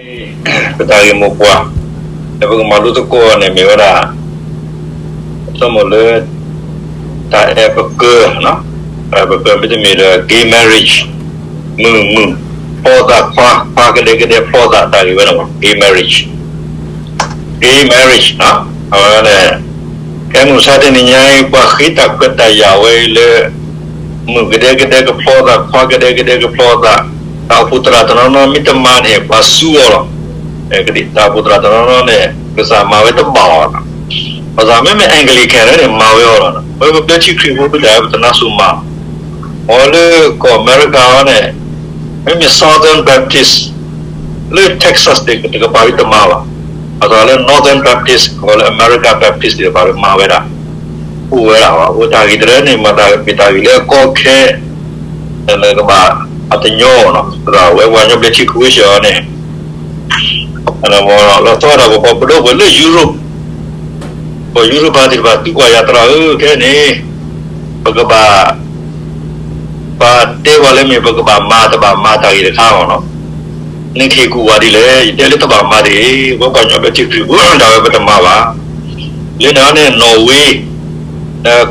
ပတၢ်ဂ့ၢ်မိၢ်ပှၢ် လၢပကမၤလိသကိးန့ၣ်မ့ၢ်ဝဲဒၣ် ဆိကမိၣ်လၢ တၢ်အဲၣ်ပကၢ, အဲၣ်ပကၢမ့တမ့ၢ်ဒီး gay marriage, မုၣ်မုၣ်ဖျီသးခွါ, ခွါကဒဲကဒဲဖျီသး တၢ်ဂ့ၢ်ဝဲန့ၣ် gay marriage, gay marriage, အဝဲန့ၣ် ကဲမုၢ်မဆါတနံၤညါအံၤ ပှၤဃ့တၢ်ခွဲးတၢ်ယာ်ဝဲအံၤလၢ မုၣ်ကဒဲကဒဲကဖျီသး, ခွါကဒဲကဒဲကဖျီသး, တၢ်အိၣ်ဖှိၣ်သရၣ်တနီၤနီၤမ့ၢ်တမၤန့ၣ် ပှၤစူအီၤလီၤ. တၢ်အိၣ်ဖှိၣ်သရၣ်တနီၤနီၤန့ၣ် ကစၢ်မၤဝဲတဘၣ်အီၤလီၤ. ဘၣ်ဆၣ်မ့မ့ၢ် Anglican န့ၣ် မၤဝဲအီၤလီၤ. ပဝဲပဘျၢထံခရံာ်ဖိတၢ်ဝဲပတနါစိၤမၤ, အီၤလၢကီၢ်အမဲရကၤအီၤန့ၣ် မ့မ့ၢ် Southern Baptist လၢ Texas တကပၤဝဲတမၤဘၣ်. ဘၣ်ဆၣ်လၢ Northern Baptist ကီးလၢ America Baptist တကပၤဝဲမၤဝဲဒၣ်, အိၣ်ဝဲဒၣ်ဘၣ်. အဃိတၢ်ဂ့ၢ်တရၢန့ၣ် မ့ၢ်တၢ်ဂ့ၢ်လၢအကီခဲ လၢကဘၣ်အတညီနီၤ, ဝဲပှၤကညီဘျၢထံခရံာ်ဖိစ့ၢ်အီၤန့ၣ် လီၤဆီဒၣ်ပပှၤပဒိၣ်ပှၤလၢ Europe, ပှၤ Europe ဘၣ်သ့ၣ်တဖၣ်သံကွၢ်ယၤ သရၣ်ဧၢ ခဲန့ၣ် ပကဘၣ် ပှၤတဲပှၤလၢမ့ၢ်ပကဘၣ်မၤတဘၣ်မၤတၢ်ဂ့ၢ်တခါအီၤနီၤ, နကဟ့ၣ်ကူၣ်ဝဲဒ်လဲၣ်, ယတဲလၢတဘၣ်မၤတဂ့ၤ, ပှၤကညီဘျၢထံခရံာ်ဖိဒၣ်ဝဲပတမၤဘၣ်. လၢန့ၣ်န့ၣ် Norway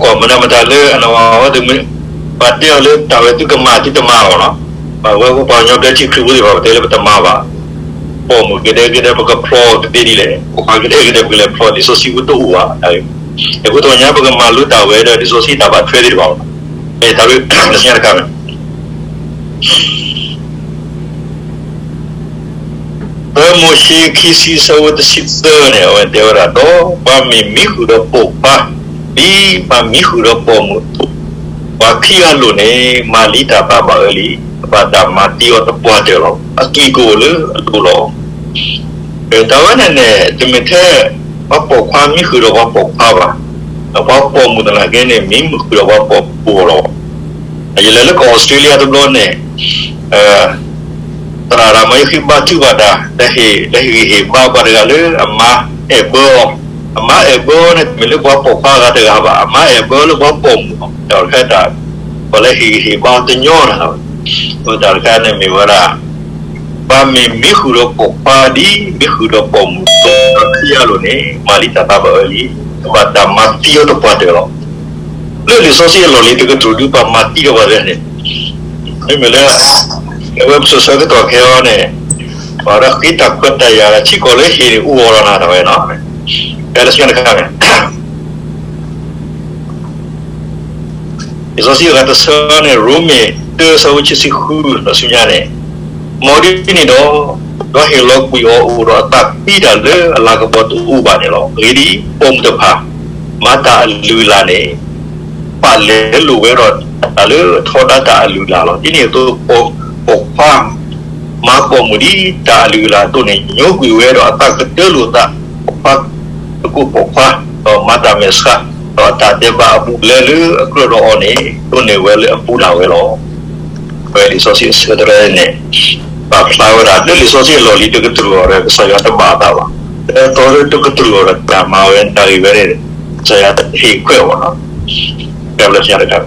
ကီၢ်မတၤမတၤလၢအဝဲသ့ၣ် ပှၤတဲအီၤလၢတၢ်ဝဲသုကမၤသုတမၤအီၤနီၤ, ပဝဲပှၤကညီဘျၢထံခရံာ်ဖိသ့ၣ်တဖၣ် ပတဲလၢပတမၤဘၣ်. ပိာ်မုၣ်ကဒဲကဒဲ ပကဖျီကသ့ဒ်လဲၣ်, ပှၤကဒဲကဒဲ ပကလဲၤဖျီ လံာ်စီဆှံဖိတအိၣ်ဘၣ်. အဃိတနံၤညါ ပကမၤလိတၢ်ဝဲဒီး လံာ်စီဆှံတၢ်ဘၣ်ထွဲသ့ၣ်တဖၣ်လီၤ. တၢ်ဝဲတနံၤညါတခါန့ၣ် သၢမိၤၡ့ခံဆံ အဆၢဖိတဆံသၢန့ၣ် အဝဲတဲဝဲဒၣ်, ဒီးပှၤမ့ၢ်မံဃုာ်ဒီးပိာ်ခွါ ဒ်ပှၤမံဃုာ်ဒီးပိာ်မုၣ်အသိး, ပှၤခံဂၤလိၤန့ၣ် မၤလံတၢ်သးဘၣ်အၢလံ, ဘၣ်တၢ်မၤသံအီၤတပှၢ်တၢၢ်လီၤ. အသွံၣ်ကအိၣ်လၢအလိၤလီၤ. တၢ်ဝဲန့ၣ်န့ၣ် တမ့ၢ်ထဲ ပှၤပိာ်ခွါမံဃုာ်ဒီးပှၤပိာ်ခွါဘၣ်, ဒီးပှၤပိာ်မုၣ်သနာ်က့န့ၣ် မံဃုာ်ဒီးပှၤပိာ်မုၣ်အသိးလီၤ. ယလဲၤလၢကီၢ်အီစထြ့လယါတဘျီန့ၣ် သရၣ်တဂၤမ့ၢ်ဃ့ဘါထုကဖၣ်တၢ် တၢ်ဟ့ၣ်ဂံၢ်ဟ့ၣ်ဘါပှၤတဂၤလၢအမါအဲၣ်ဘၢအီၤ, အမါအဲၣ်ဘၢန့ၣ် တမ့ၢ်လၢပှၤပိာ်ခွါဂၤတဂၤဘၣ်, အမါအဲၣ်ဘၢလၢပှၤပိာ်မုၣ်အီၤ, တၢ်တခါတၢ် ပှၤလၢဟ့ၣ်ဂံၢ်ဟ့ၣ်ဘါတညီတၢ်လီၤ. တၢ်တခါန့ၣ်မ့ၢ်ဝဲဒၣ် ပှၤမ့ၢ်မံဃုာ်ဒီးပိာ်ခွါဒ်မံဃုာ်ဒီးပိာ်မုၣ်အသိး, ပှၤခံဂၤလိၤန့ၣ် မၤလံတၢ်သးဘၣ်အၢလံ, ဘၣ်တၢ်မၤသံအီၤတပှၢ်တၢၢ်လီၤ. လၢလံာ်စီဆှံအလီၢ်လံၤတကတြူၢ်ဒုး ပှၤမၤသံဒီးပှၤတဂၤန့ၣ် မ့မ့ၢ်လၢ အဝဲပစိၤဆၢကတီၢ်ခဲအံၤန့ၣ် ပှၤဒီးဃ့တၢ်ခွဲးတၢ်ယာ်ဒီး ထံကီၢ်လၢဟ့ၣ်န့ၣ် အိၣ်ဝဲလီၤနၤတၢ်ဝဲနီၤ, ကဲလၢညါတခါန့ၣ် လံာ်စီဆှံအဂၤတဆၢန့ၣ် ရိမ့ၤ တၢ အဆၢဖိခံဆံဃု ဒီးဆူညါန့ၣ်, မ်ဒ်န့ၣ်ဒီး ဒီးဟ့ၣ်လီၤကွံာ်အီၤအိၣ်ဒီးအသးကွံတၢ်လၢအလၤကပီၤတအိၣ်ဘၣ်န့ၣ်လီၤ. အဂ့ၢ်ဒ်အံၤ, ပိာ်မုၣ်တဖၣ် မၤတၢ်အလုၢ်အလၢ်န့ၣ် ပာ်လဲလိာ်ဝဲဒီးတၢ်လၢထီဒါတၢ်အလုၢ်အလၢ်လီၤ. ဒ်န့ၣ်အသိး ပိာ်ခွါ မၤပိာ်မုၣ်ဒ်တၢ်အလုၢ်အလၢ်အသိးန့ၣ် ညိကွံာ်ဝဲဒီးအသးကတၢၢ်လိာ်သး, ပိာ်ခွါ သကိးပိာ်ခွါ ဒီးမၤတၢ်မဲာ်ဆှး ဒီးတၢ်ဒဲးဘးအဘူးအလဲလၢအကြၢးဒီးအီၤန့ၣ် ဒိးန့ၢ်ဝဲလၢအပူၤဒၣ်ဝဲလီၤ. ဝဲလံာ်စီဆှံအဆၢတရၢန့ၣ် ပာ်ဖျါဝဲဒၣ် လၢလံာ်စီဆှံအလီၢ်လံၤတကတြူၢ်အီၤဒီး ကစၢ်ယွၤတဘၣ်အသးဘၣ်, လၢအသီလၢတကတြူၢ်အီၤဒီး တၢ်မၤဝဲတၢ်ဂ့ၢ်ဝဲန့ၣ် ကစၢ်ယွၤဟ့ၣ်ခွဲးအီၤလီၤ. ကဲဘျုးစံးတခါ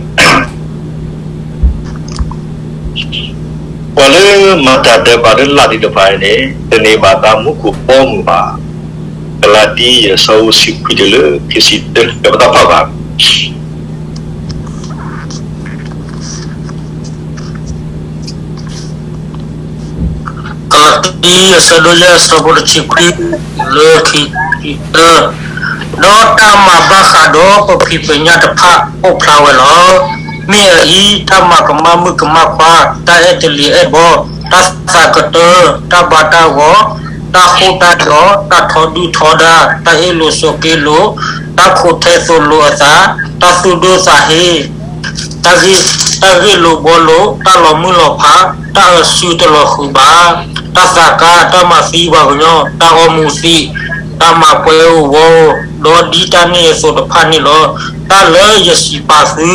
ပှၤလၢမၤတၢ်ဒဲးဘးလၢလာ်သ့ၣ်တဖၣ်အံၤန့ၣ် တန့ၢ်ဘၣ်သးမူခိၣ်ဘီမုၢ်ဘၣ်. ကလၤတံ ယဲၢ် အဆၢဖိတဆံခွံတုၤလၢ ခံဆံတၢ ပတၢ်ဖးဘၣ် ကလၤတံ အဆၢဒိၣ်ယဲၢ် အဆၢဖိတဆံခွံ လၢခံဆံတၢ, ဒီးတၢ်မၤဘၣ်ဃးဒီးပဖံးပညၣ်တဖၣ်အိၣ်ဖျါဝဲလီၤ. မ့ၢ်အအံၤ တၢ်မၤကမၣ်မုၣ်ကမၣ်ခွါ, တၢ်အဲၣ်တလံၤအဲၣ်ဘီ, တၢ်သးကတၢၢ်, တၢ်ဘါတၢ်ဂီၤ, တၢ်ဃိတၢ်ဒီး, တၢ်ထီဒုၣ်ထီဒါ, တၢ်အ့ၣ်လိာ်ဆိးက့လိာ်, တၢ်ခိးထဲသိးလိာ်အသး, တၢ်သူၣ်ဒိၣ်သးဟ့, တၢ်ဂ့ၢ်, တၢ်ဂ့ၢ်လိာ်ဘှီလိာ်, တၢ်လီၤမုၢ်လီၤဖး, တၢ်အၢၣ်ဆူၣ်တလီၤဃုာ်ဘၣ်, တၢ်သးကါ, တၢ်မၤသံပှၤကညီ, တၢ်အီမူၤသံး, တၢ်မၤပှဲၤအိၣ်ဝီအိၣ်, ဒီးဒ်တၢ်န့ၣ်အသိးတဖၣ်န့ၣ်လီၤ. တၢ်လၢယစံးပာ်သု,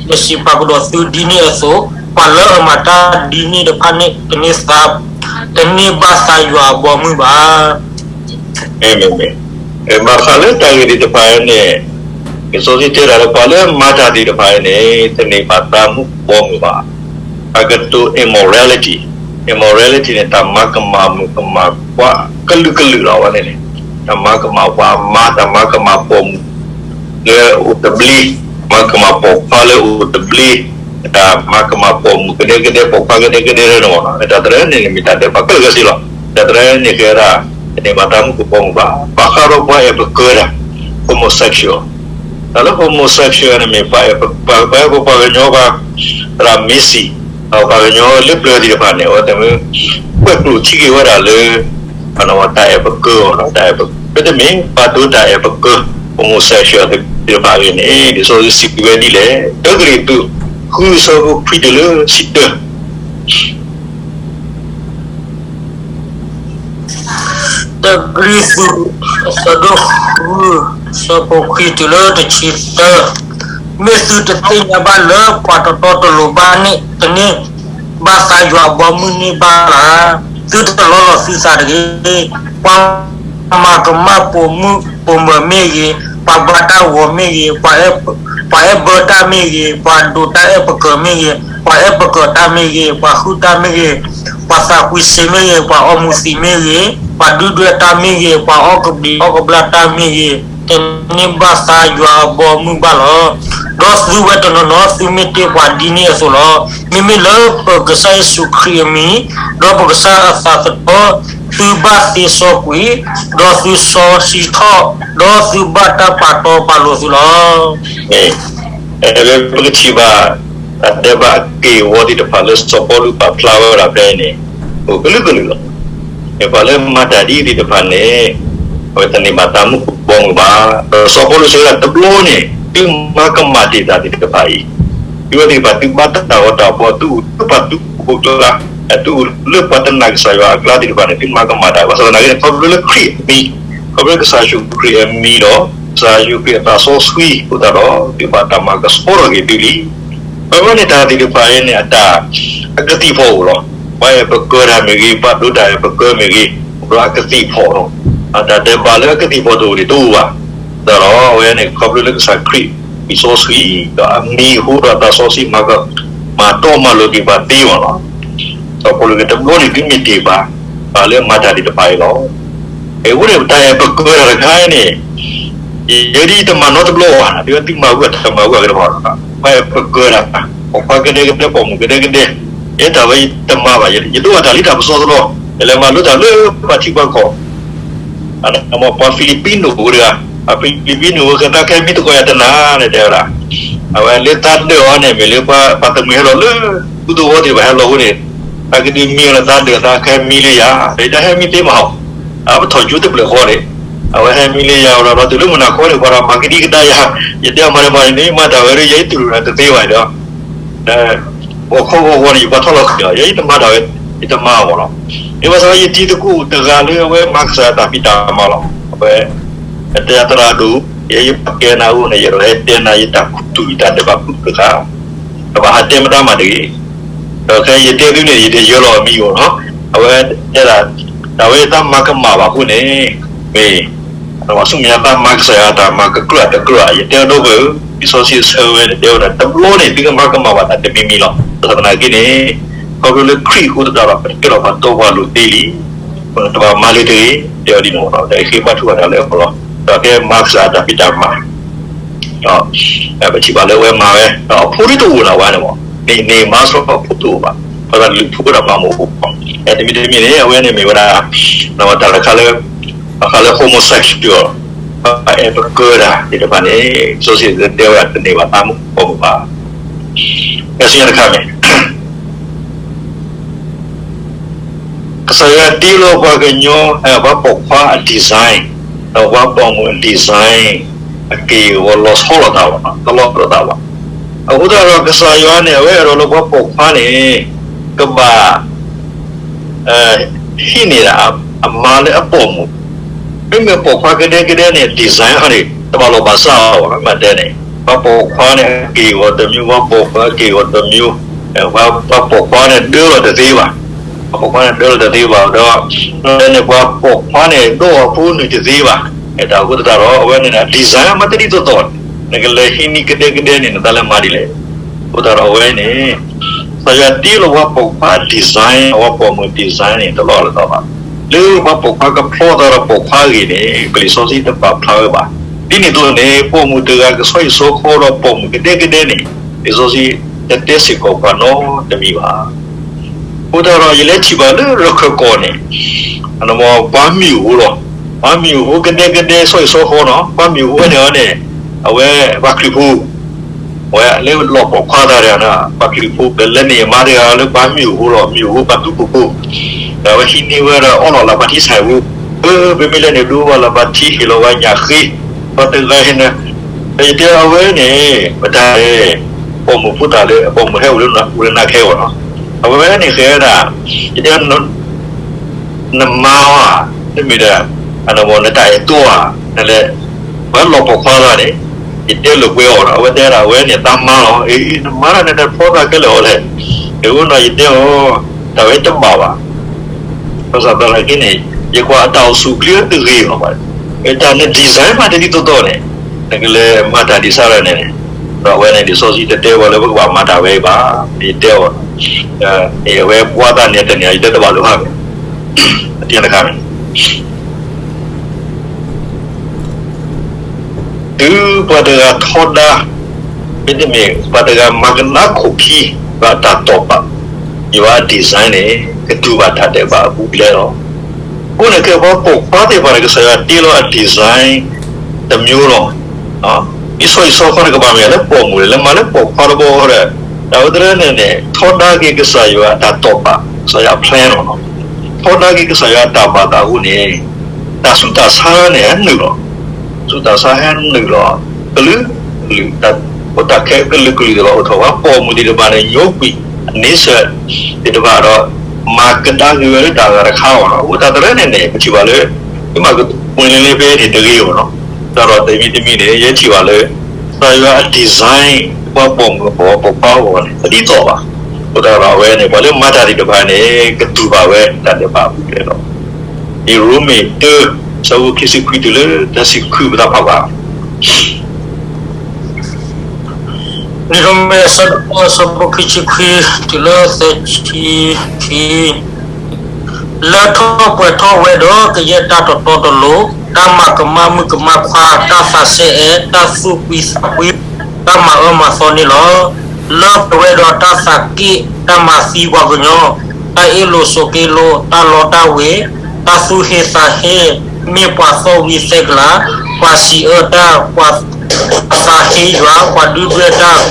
ယစံးပာ်ကဒီးသုဒ်န့ၣ်အသိး, ပှၤလၢအမၤတၢ်ဒ်န့ၣ်တဖၣ်န့ၣ် တန့ၢ်သး, တန့ၢ်ဘၣ်သးယွၤအဘီအမုၢ်ဘၣ်. မ့မ့မ့ၢ်, ဘၣ်ဃးလၢတၢ်ဂ့ၢ်သ့ၣ်တဖၣ်န့ၣ်, လံာ်စီဆှံတဲဒၣ်လၢပှၤလၢမၤတၢ်သ့ၣ်တဖၣ်န့ၣ် တန့ၢ်ဘၣ်သးမူခိၣ်ဘီမုၢ်ဘၣ်. တၢ်ကတိၤ immorality, immorality န့ၣ် တၢ်မၤကမၣ်မုၣ်ကမၣ်ခွါကလုာ်ကလုာ်လီၤဝဲန့ၣ်န့ၣ်, တၢ်မၤကမၣ်ပှၤမါ, တၢ်မၤကမၣ်ပိာ်မုၣ်လၢအိၣ်တဘျ့, မၤကမၣ်ပိာ်ခွါလၢအိၣ်တဘျ့, တၢ်မၤကမၣ်ပိာ်မုၣ်ကဒဲကဒဲ ပိာ်ခွါကဒဲကဒဲလၢန့ၣ်မ့ၢ်နီၤ, တၢ်တရၢန့ၣ်န့ၣ် မ့ၢ်တၢ်ဒဲးဘးခဲလၢာ်ခဲဆ့လီၤ. တၢ်တရၢန့ၣ်ကဲဒၣ် တန့ၢ်ဘၣ်တၢ်မူခိၣ်ဘီမုၢ်ဘၣ်. ဘၣ်ဃးဒီးပှၤအဲၣ်ပကၢၤတၢ် homosexual, တၢ်လၢ homosexual န့ၣ်မ့ၢ် ပှၤအဲၣ်ပပှၤကညီဘၣ်, သရၣ်မ့ၢ်စံၣ်, ဒီးပှၤကညီလၢပျၢၤသ့ၣ်တဖၣ်န့ၣ် အဝဲသ့ၣ်မ့ၢ် ကွဲးကျိာ်ထံက့ၤဝဲဒၣ်လၢ တၢ်အဲၣ်ပကၢၤအီၤ, တၢ်အဲၣ်ပကၢၤ, မ့တမ့ၢ် ပှၤဒိးတၢ်အဲၣ်ပကၢၤ homosexual သ့ၣ်တဖၣ်အံၤန့ၣ် လံာ်စီဆှံစံးဝဲဒ်လဲၣ်. တၢကရံၣ်သူး ဃု အဆၢဖိခွံတုၤလၢတဆံတၢ တၢကရံၣ်သူး အဆၢဒိၣ်ဃု အဆၢဖိခွံတုၤလၢတဆံတၢ, မ့ၢ်သုတသ့ၣ်ညါဘၣ်လၢ ပှၤတတီတလိၤဘၣ်န့ၣ် တန့ၢ်ဘၣ်သးယွၤအဘီမုၢ်န့ၢ်ဘၣ်ဧါ. သုတလီလီၤသုသးတဂ့ၤ. ပှၤမၤကမၣ်ပိာ်မုၣ်ပိာ်မၢၤမ့ၢ်ဂ့ၤ, ပှၤဘါတၢ်ဂီၤမ့ၢ်ဂ့ၤ, ပှၤအဲၣ်ဘၢတၢ်မ့ၢ်ဂ့ၤ, ပှၤဒိးတၢ်အဲၣ်ပကၢၤမ့ၢ်ဂ့ၤ, ပှၤအဲၣ်ပကၢၤတၢ်မ့ၢ်ဂ့ၤ, ပှၤဟုၣ်တၢ်မ့ၢ်ဂ့ၤ, ပှၤသးကွံစ့မ့ၢ်ဂ့ၤ, ပှၤအီမူၤသံးမ့ၢ်ဂ့ၤ, ပှၤဒုၣ်ဒွဲၣ်တၢ်မ့ၢ်ဂ့ၤ, ပှၤအီၣ်ကဘျံးအီၣ်ကဘျၣ်တၢ်မ့ၢ်ဂ့ၤ, တန့ၢ်ဘၣ်သးယွၤအဘီအမုၢ်ဘၣ်လီၤ. ဒီးသုဝဲတနီၤနီၤ သုမ့ၢ်တ့ၢ်ပှၤဒ်န့ၣ်အသိးလီၤ. မ့မ့ၢ်လၢပကစၢ်ယ့ၣ်ၡူးခရံာ်အမံၤ, ဒီးပကစၢ်အသးသတီ, သုဘၣ်သ့စီကွံာ်, ဒီးသုစီဆှံထီၣ်, ဒီးသုဘၣ်တၢ်ပာ်တီပာ်လိၤသုလီၤ. မ့ၢ်ပကထံၣ်ဘၣ် တၢ်ဒဲးဘးအက့ၢ်အဂီၤသ့ၣ်တဖၣ်လၢစီၤပီလူးပာ်ဖျါဝဲဒၣ်ဖဲအံၤန့ၣ် အိၣ်ကလုာ်ကလုာ်လီၤ. မ့ၢ်ပှၤလၢမၤတၢ်ဒ်အံၤသ့ၣ်တဖၣ်န့ၣ် အဝဲတန့ၢ်ဘၣ်တၢ်မူခိၣ်ဘီမုၢ်ဘၣ်. ဒီးစီၤပီလူးစံးဝဲဒၣ်တဘျီန့ၣ် သုမၤကမၣ်တ့ၢ်တၢ်သ့ၣ်တဖၣ်အံၤ, သုဝဲသ့ၣ်တဖၣ်သုဘၣ်တၢ်ဂီၤတၢ်ဖီၣ်, သုအိၣ်လၢပှၤသုးခိၣ်ဖိကျါ, သုအိၣ်လၢပှၤတနာ်ကစၢ်ယွၤအကျါသ့ၣ်တဖၣ်န့ၣ် သုမၤကမၣ်တၢ်, ဘၣ်ဆၣ်သနာ်က့န့ၣ် ခီဖျိလၢခရံာ်အမံၤ, ခီဖျိလၢကစၢ်ယ့ၣ်ၡူးခရံာ်အမံၤဒီး ကစၢ်ယ့ၣ်ၡူးခရံာ်အသးစီဆှံအဃိသတးဒီး သုဘၣ်တၢ်မၤကဆှီထီၣ်က့ၤသုလံ. အဝဲန့ၣ်တၢ်သ့ၣ်တဖၣ်အံၤန့ၣ် အတၢ်အကသံၣ်ဖီၣ်အိၣ်လီၤ. ပှၤအဲၣ်ပကၢၤတၢ်မ့ၢ်ဂ့ၤ, ပှၤဒိးတၢ်အဲၣ်ပကၢၤမ့ၢ်ဂ့ၤ, အိၣ်ဒီးအကသံၣ်ဖီၣ်လီၤ. အတၢ်ဒဲးဘးလၢအကသံၣ်ဖီၣ်တအိၣ်န့ၣ်တအိၣ်ဘၣ်. သတးဒီးအဝဲန့ၣ် ခီဖျိလၢကစၢ်ခရံာ်အသွံၣ်စီဆှံ ဒီးအမံၤအဃိဒီးအသးစီဆှံမၤက မၤတီမၤလိၤက့ၤပှၤသ့မးလီၤ. စီၤပီလူးန့ၣ်တဘျီန့ၣ် သုမ့ၢ်တ့ၢ်ဘၣ် ပှၤလၢမၤတၢ်သ့ၣ်တဖၣ်အံၤလီၤ. အဃိန့ၣ် ပတၢ်အဲၣ်ပကၢၤတၢ်တခါအံၤန့ၣ် ယဲဒၣ်တမၤနီတဘျီဘၣ်, ဒ်သုမၤဝဲတမၤဝဲကတဘၣ်လီၤ. ပှၤအဲၣ်ပကၢၤတၢ်, ပိာ်ခွါကဒဲကဒဲ, ပိာ်မုၣ်ကဒဲကဒဲ, ယဲတၢ်ဝဲယတမၤဘၣ်, ယဒိးဘၣ်တၢ်လံတၢ်ပစီသလီၤ, ယလဲၤမၤလိတၢ်လၢပှၤထံပှၤကီၢ် ပှၤဖံလံးပံးနိၣ်ဝဲတဂၤ, ပှၤဖံလံးပံးနိၣ်ဝဲကဲသးခဲမံသကိးယၤတနၤန့ၣ်တဲဝဲဒၣ်, အဝဲလၢသးဒၢးအီၤန့ၣ် မ့ၢ်လၢပှၤသးမုာ်ဟဲလီၤလၢ ဃူသဝီသ့ၣ်တဖၣ်ဟဲလီၤအဃိန့ၣ်, သးကဒုးမံအီၤလၢသးဒၢးသးခဲမံလၢယၤ, ဒီးယတၢ်ဟဲမံသ့မးဟီ, အပထီၣ်ကၠိတဖျၢၣ်ဃီန့ၣ်, အဝဲဟဲမံလၢယၤဒီး တုၤလၢမုၢ်နၤခီန့ၣ် ပှၤတၢ်မၤကဒံကဒါယၤ, ယတဲအီၤမၤန့ၣ်မၤန့ၣ် မၤတၢ်ဝဲဒၣ် ယဲယတူၢ်လိာ်နၤတသ့ဘၣ်ဒီး ဂီၤခီဂီၤဂီၤန့ၣ် ယပှၤထီၣ်လီၤဃံၤလီၤ, ယဲယတမၤတၢ်ဝဲ, ယတမၤအီၤဘၣ်လီၤ. မ့ၢ်ဘၣ်ဆၣ်ဒီးယတံၤသကိးတဂၤလၢအဝဲမၤကစၢ်ယွၤတၢ်ဖံးတၢ်မၤလီၤ. အဝဲ အတဲသရၣ်ဒိၣ်, ယဲယပှၤကဲနၤအိၣ်န့ၣ် ယအဲၣ်ဒိးဟဲတဲနၤယတၢ်ခူသူၣ်ယတၢ်ဒဲးဘးခူသူၣ်တခါ, တဘၣ်ဟးတဲမတၤမၤတဂ့ၤ. ဒီးခဲအံၤယတဲသုန့ၣ် ယတယၢလီၤအမံၤအိၣ်လီၤ. အဝဲတဲဒၣ် တၢ်ဝဲယတၢ်မၤကမၣ်ဘၣ်အဃိန့ၣ် မ့ၢ် ပှၤဆူမဲာ်ညါတၢ်မၤကစၢ်ယွၤတၢ်မၤကကြၢးတကြၢး ယတဲအဒိပှဲၤဧၢ, လံာ်စီဆှံအဆၢဝဲန့ၣ် တဲဝဲဒၣ်တဘျီန့ၣ် သုကမၤကမၣ်ဘၣ်တၢ်တမံၤမံၤလီၤ. ဘၣ်ဆၣ်သနာ်က့န့ၣ် ခီဖျိလၢခရံာ်အဃိသတးဒီး ပကဲထီၣ်ပှၤတီပှၤလိၤသ့လံ. ပတဘၣ်မၤလၢတဂ့ၤ, တဲဝဲဒ်န့ၣ်လီၤ. ဒီးယဃ့ဘါထုကဖၣ်တၢ်လၢအဂီၢ်လီၤ. ဒီးကဲမၤကစၢ်ယွၤတၢ်ဖံးတၢ်မၤ ဒီး ပထံၣ်ဘၣ်လၢအဝဲမၤဝဲ ဒီးအဖိဒ်တအိၣ်ဒၣ်ဝဲန့ၣ်မး, န့ၣ် န့ၣ်မၤစ့ၢ်ကီးအဖိတအိၣ်ဘၣ်, ဒီးတၢ်လုၢ်ဖိဒီးမၤမူးအိၣ်, တမံၤတမံၤန့ၣ် အဝဲန့ၣ်မ့ၢ်ဝဲဒၣ် တၢ်လၢ တၢ်လၢ homosexual ပှၤအဲၣ်ပကၢၤတၢ်သ့ၣ်တဖၣ်န့ၣ် စီဆှံတဲဝဲဒၣ်တန့ၢ်ဘၣ်တၢ်မူခိၣ်ဘီမုၢ်ဘၣ်. ကဲဆူညါတခါန့ၣ် ကစၢ်ယွၤတ့လီၤပှၤကညီ ပှၤပိာ်ခွါအ design ဒီးပှၤပိာ်မုၣ်အ design အက့ၢ်အဂီၤလီၤဆီလိာ်သးဘၣ်, တလီၤပလိာ်သးဘၣ်. အဃိသတးဒီးကစၢ်ယွၤန့ၣ် အဝဲအဲၣ်ဒိးလၢပှၤပိာ်ခွါန့ၣ် ကဘၣ် ဟံးန့ၢ်ဒၣ်အမါလၢအပိာ်မုၣ်, မ့မ့ၢ်ပိာ်ခွါကဒဲကဒဲန့ၣ် design ဟီန့ၣ် တဘၣ်လီၢ်ဘၣ်စးအီၤဘၣ်, မ့ၢ်တဲန့ၣ် ပှၤပိာ်ခွါန့ၣ် အက့ၢ်အဂီၤတမံၤ, ပှၤပိာ်ခွါအက့ၢ်အဂီၤတမံၤ, ပှၤပိာ်ခွါန့ၣ်ဒၢလီၤတသ့ဘၣ်, ပှၤပိာ်ခွါန့ၣ်ဒၢလီၤတသ့ဘၣ်ဒီး န့ၣ် ပှၤပိာ်ခွါန့ၣ် ဒိးအဖိနုၢ်တသ့ဘၣ်. တၢ်အဃိသတးဒီး အဝဲန့ၣ် design မ့ၢ်တဒ်သိးသိးန့ၣ် နကလဲၤဟံးန့ၢ်ကဒဲကဒဲန့ၣ် နသးလဲၤမၤဒ်လဲၣ်. အဃိသတးဒီးအဝဲန့ၣ် ကစၢ်ယွၤတ့လီၤပှၤပိာ်ခွါ design အဝဲပိာ်မုၣ် design န့ၣ် တလီၢ်လၢၤဘၣ်. လၢပှၤပိာ်ခွါကဖျီသးဒီးပိာ်ခွါအဂ့ၢ်န့ၣ် ပလံာ်စီဆှံတပာ်ဖျါဝဲဘၣ်. ဒ်န့ၣ်အသိးန့ၣ် ပိာ်မုၣ်တဂၤကဆီဟံၣ်ဆီဃီဒီးပိာ်မုၣ်ကဒဲကဒဲန့ၣ် လံာ်စီဆှံတတဲစ့ၢ်ကီးပှၤနီတမံၤဘၣ်. အဃိသတးဒီး ယလဲၤထံၣ်ဘၣ်လၢရခၢၣ်ကီၢ်န့ၣ် ပှၤမ့ၢ်အိၣ်ဖိလီၤ. ပှၤမ့ၢ်အိၣ်ဖိကဒဲကဒဲ ဆီဟံၣ်ဆီဃီနီၤ, ပှၤမ့ၢ်အိၣ်ဖိန့ၣ်န့ၣ် အဝဲပှၤခရံာ်ဖိ အဝဲလၢလီၢ်ပိာ်ခွါသးန့ၣ် ပှၤခရံာ်ဖိ ပလဲၤန့ၢ်အမါတဂၤလၢပှၤမ့ၢ်အိၣ်ဖိလီၤ, မ့ၢ်အိၣ်ဖိပှၤသူခိၣ်ဖိ, ဒီးအဝဲဟံးန့ၢ်ဝဲဒီးအီၣ်လီၤလၢ်ဖးထံဆၢ်ဖိ, ပမ့ၢ်လဲၤန့ၣ်ဒိဘၣ်လၢ်ဖးထံ ဟ့ၣ်လီၤဝဲညၣ်ဃ့, ပှၤတဂၤဟ့ၣ်န့ၣ်, ဒီးယတဲအဝဲန့ၣ် ပတၢ်လဲၣ်, ပိာ်မုၣ်ဖိသၣ်လၢ ပိာ်မုၣ်ဟဲအိၣ်လၢ အိၣ်လၢနၤခဲအံၤနီၤ, အဝဲန့ၣ်ဃဲဒၣ်, ယတဲ နမါဧါ, တမ့ၢ်ဒီး နတၢ်အဲၣ်တီဧါ, နလဲၤ, ပှၤလီၢ်ပိာ်ခွါသးန့ၣ်, ယတဲလိာ်ကွဲအီၤဒီး အဝဲတဲဒၣ်အဝဲန့ၣ် သးမါလီၤ, အ့ နမါဒၣ်န့ၣ် နဖျီသးခဲလၢာ်အီၤလဲၣ်, အဃိနီၤ ယတဲအီၤ, တၢ်ဝဲတဘၣ်ဘၣ် ဘၣ်ဆၣ်သနာ်က့န့ၣ် ယကွၢ်အတၢ်အိၣ်ဆူၣ်အိၣ်ချ့တဂ့ၤဘၣ်, တၢ်န design မးတဒ်သိးသိးန့ၣ်, နကလဲၤမၤတၢ်ဒ်ဆၣ်ရၤန့ၣ်, ဒီးအဝဲန့ၣ် လံာ်စီဆှံတတဲဝဲလၢပကဘၣ်မၤတၢ်ဝဲအံၤဘၣ်, ယတဲအီၤ, အဝဲပှၤသးန့ၣ်တန့ၢ် ယတဲတဘၣ်လၢၤဘၣ်, အတခါန့ၣ် တုၤပှၤတဂၤထီဒါ, မ့တမ့ၢ် ပှၤတဂၤမၤကဒါခိၣ်ခံ ဒီးအတၢ်တိာ်ပာ်, ယွၤအ design န့ၣ် ကတူၢ်ဘၣ်တၢ်ဒဲးဘးအပူၤဖျဲးလီၤ. အဃိန့ၣ် ကဲပှၤပိာ်ခွါသ့ၣ်တဖၣ်န့ၣ် ကစၢ်ယွၤတ့လီၤအ design တမျိုးလီၤ. မ့ၢ်ဆီဟံၣ်ဆီဃီန့ၣ် ကဘၣ်မ့ၢ်လၢပိာ်မုၣ် လဲၤမၤလၢပိာ်ခွါတဘီဒီး, တၢ်ဝဲတရၢန့ၣ်န့ၣ် ထီဒါက့ၤကစၢ်ယွၤအတၢ်တိာ်ပာ်, ကစၢ်ယွၤအ plan လီၤ. ထီဒါက့ၤကစၢ်ယွၤအတၢ်မၤအသးအဃိန့ၣ်, တၢ်ဆူးတၢ်ဆါန့ၣ်ဟဲနုာ်လီၤ. ဆူးတၢ်ဆါဟဲနုာ်လီၤ, ကလုာ်ကလုာ်, တၢ်ဖိတၢ်ခဲကလုာ်ကလုာ်တဘၣ်အိၣ်ထီၣ်ဘၣ်, ပိာ်မုၣ်သ့ၣ်တဖၣ်န့ၣ် ညိကွံာ်အ nature သ့ၣ်တဖၣ်ဒီး မၤကဒါက့ၤဝဲလၢတၢ်ဂၤတခါအီၤလီၤ. အဃိတၢ်တရၢန့ၣ်န့ၣ် ပထံၣ်ဘၣ်လၢ မ့ၢ်မၤကတိၤပှဲၤလၢလၢဖဲန့ၣ်တဂ့ၤအီၤလီၤ. တၢ်ဒီးတမံၤတမံၤန့ၣ် ယထံၣ်ဘၣ်လၢ ကစၢ်ယွၤအ design ပှၤပိာ်မုၣ်အဂီၢ် ပိာ်ခွါအဂီၢ်န့ၣ် တဒ်သိးဘၣ်. အဃိသတးဒီးအဝဲန့ၣ် ပှၤလၢမၤတၢ်သ့ၣ်တဖၣ်န့ၣ် ကတူၢ်ဘၣ်ဝဲတၢ်ဒဲးဘးအပူၤဖျဲးလီၤ. လံာ်ရိမ့ၤတၢ ဆၢဖိခံဆံခွံတုၤလၢသၢဆံခွံ ပသးဖးဘၣ်. လံာ်ရိမ့ၤ အဆၢဒိၣ်တၢ အဆၢဖိခံဆံခွံ တုၤလၢသၢဆံခံ, လၢထီၣ်ပှဲၤထီၣ်ဝဲဒီးကယဲၢ်တၢ်တတီတလိၤ, တၢ်မၤကမၣ်မုၣ်ကမၣ်ခွါ, တၢ်သးစဲအဲၣ်, တၢ်သူၣ်ဖှံသးညီ, တၢ်မၤအၢမၤသီန့ၣ်လီၤ. လၢပှဲၤဝဲဒီးတၢ်သးက့ၣ်, တၢ်မၤသံပှၤကညီ, တၢ်အ့ၣ်လိာ်ဆိးက့လိာ်, တၢ်လီတၢ်ဝ့ၤ, တၢ်သူၣ်ဟ့သးဟ့, မ့ၢ်ပှၤသီၣ်ဝံၤသဲကလၤ, ပှၤစံးအၢတၢ်, ပှၤသးဟ့ယွၤ, ပှၤဒုၣ်ဒွဲၣ်တၢ်,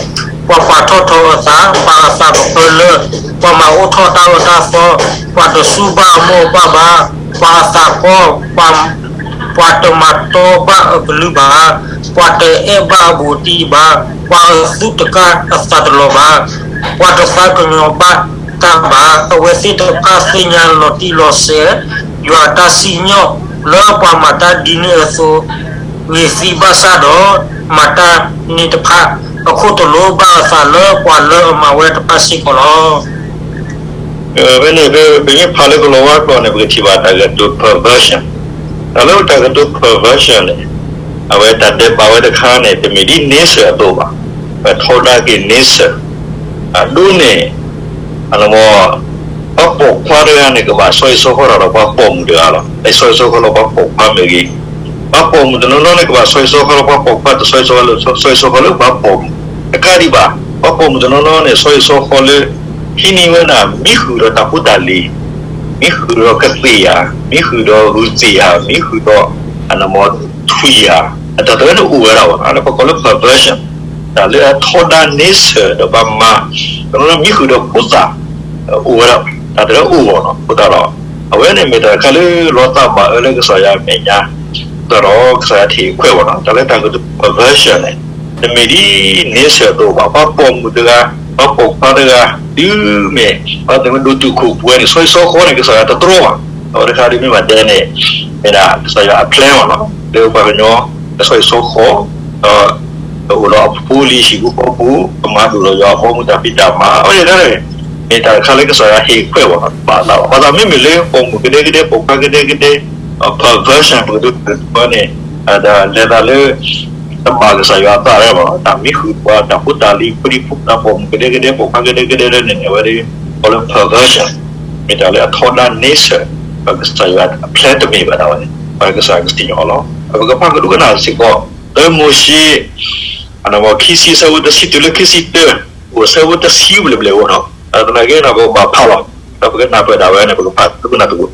ပှၤပာ်ထီၣ်ထီအသး, ပှၤအသးကဖၢလၢ, ပှၤမၤအိၣ်ထီၣ်တၢ်အၢတၢ်သီ, ပှၤတစူၢ်ဘၣ်အမိၢ်အပၢ်ဘၣ်, ပှၤအသးကီ, ပှၤတမၤတီဘၣ်အကလုၢ်ဘၣ်, ပှၤတအဲၣ်ဘၣ်အဘူးအတံၢ်ဘၣ်, ပှၤအသူၣ်တကၣ်အသးတလီၤဘၣ်, ပှၤတသးကညီၤဘၣ်တၢ်ဘၣ်, အဝဲသ့ၣ်တဖၣ်သ့ၣ်ညါလီၤတံၢ်လီၤဆဲး ယွၤအတၢ်စံၣ်ညီၣ်လၢပှၤမၤတၢ်ဒ်န့ၣ်အသိး, ဂ့ၤသံဘၣ်ဆၣ်ဒီး မၤတၢ်န့ၣ်တဖၣ် အခိၣ်တလိၣ်ဘၣ်အသးလၢပှၤလၢအမၤဝဲတဖၣ်စ့ၢ်ကီးလီၤ. ဖဲန့ၣ် ပမ့ၢ်ဖးလၢကလီၤဝါကျိာ်န့ၣ် ပကထံၣ်ဘၣ်တၢ်ကတိၤ perversion, တၢ်လၢတၢ်ကတိၤ perversion န့ၣ်, အဝဲတၢ်ဒဲးဘးဝဲတခါန့ၣ် တမ့ၢ်ဒ် nature အသိးဘၣ်, ပထီဒါက့ၤ nature အဒိန့ၣ် အလၢမ့ၢ် ပှၤပိာ်ခွါတဂၤန့ၣ် ကဘၣ်ဆီဟံၣ်ဆီဃီဒီးပှၤပိာ်မုၣ်တဂၤလီၤ. တၢ်ဆီဟံၣ်ဆီဃီလၢပှၤပိာ်ခွါမ့ၢ်ဂ့ၤ, ပှၤပိာ်မုၣ်တနီၤနီၤန့ၣ် ကဘၣ်ဆီဟံၣ်ဆီဃီလၢပှၤပိာ်ခွါ, တဆီဟံၣ်ဆီဃီလၢ ဆီဟံၣ်ဆီဃီလၢပှၤပိာ်မုၣ်. တကးဒံးဘၣ် ပှၤပိာ်မုၣ်တနီၤနီၤန့ၣ် ဆီဟံၣ်ဆီဃီလၢ ဟံးန့ၢ်ဝဲဒၣ် မံဃုာ်ဒီးတၢ်ဖိတၢ်လံၤ, မံဃုာ်ဒီးကသ့ၣ်ဧါ, မံဃုာ်ဒီးဂုာ်သ့ၣ်ဧါ, မံဃုာ်ဒီး အနမီ ထွံၣ်ဧါ, တၢ်တဝဲန့ၣ်အိၣ်ဝဲဒၣ်ဘၣ်, လၢပကိးလၢ perversion, တၢ်လၢအထီဒါ nature ဒီးပှၤမၤ တနီၤနီၤမံဃုာ်ဒီးဖိသၣ် အိၣ်ဝဲဒၣ်, တၢ်တဝဲအိၣ်ဘၣ်နီၤ. အဃိသတးဒီး အဝဲန့ၣ်မ့ၢ်တၢ်တခါလၢလီၤသးဘၣ်အၢလၢကစၢ်ယွၤအမဲာ်ညါ, အဃိသတးဒီး ကစၢ်ယွၤထံၣ်ခွဲးဘၣ်နီၤ, တၢ်လၢတၢ်ကတိၤ perversion န့ၣ် တမ့ၢ်ဒ် nature အသိးဘၣ်, ပှၤပိာ်မုၣ်တဂၤ, ပှၤပိာ်ခွါတဂၤ, တုၤမ့ၢ် ပှၤတမ့ၢ်ဒိၣ်တုာ်ခိၣ်ပှဲၤန့ၣ် ဆီဟံၣ်ဆီဃီန့ၣ် ကစၢ်ယွၤတတြီဘၣ်. အဝဲတခါဒ်မ့ၢ်ဘၣ်တဲန့ၣ် မ့ၢ်ဒၣ်ကစၢ်ယွၤအ plan ဘၣ်နီၤ, လၢပှၤကညီ ကဆီဟံၣ်ဆီဃီ ဒီး ကအိၣ်ဒီးအဖိလံၤဟံၣ်ဖိဃီဖိ, ကမၤဒိၣ်ဒီးယွၤအဘီအမုၢ်တၢ်ဖံးတၢ်မၤ, အဝဲန့ၣ်တခါန့ၣ် မ့ၢ်တၢ်တခါလၢကစၢ်ယွၤဟ့ၣ်ခွဲးဘၣ်နီၤ, ဘၣ်သးဘၣ်, ဘၣ်သးမ့မ့ၢ်လၢပိာ်မုၣ်ကဒဲကဒဲ, ပိာ်ခွါကဒဲကဒဲ, perversion ပကတိၤတၢ်ကတိၤန့ၣ် ဒီးလဲၤသးလၢ တဘၣ်ကစၢ်ယွၤအသးလၢၤဘၣ်, တၢ်မံဃုာ်ပှၤ တၢ်ဖိတၢ်လံၤ ဖိဒံဖိသၣ် ပိာ်မုၣ်ကဒဲကဒဲ ပိာ်ခွါကဒဲကဒဲန့ၣ်န့ၣ် အဝဲဒၣ် ကိးလၢ perversion, မ့ၢ်တၢ်လၢအထီဒါ nature ပကစၢ်ယွၤအ plan တမ့ၢ်ဘၣ်ဒၣ်ဝဲန့ၣ် ပကစၢ်ယွၤကစံၣ်ညီၣ်အီၤလီၤ. ပကဖးကဒူကနၣ်စ့ၢ်ကီး သၢမိၤၡ့ အဆၢဒိၣ်ခံဆံ အဆၢဖိတဆံတုၤလၢခံဆံတၢ, အိၣ်အဆၢဖိတဆံဘျဲၣ်ဘျဲၣ်အိၣ်နီၤ, သနာ်က့န့ၣ် ပကဘၣ်ဖးလီၤ, ဒီးပကနၢ်ပၢၢ်ဒၣ်ဝဲန့ၣ် ပကဖးကဒူကနၣ်သကိး သ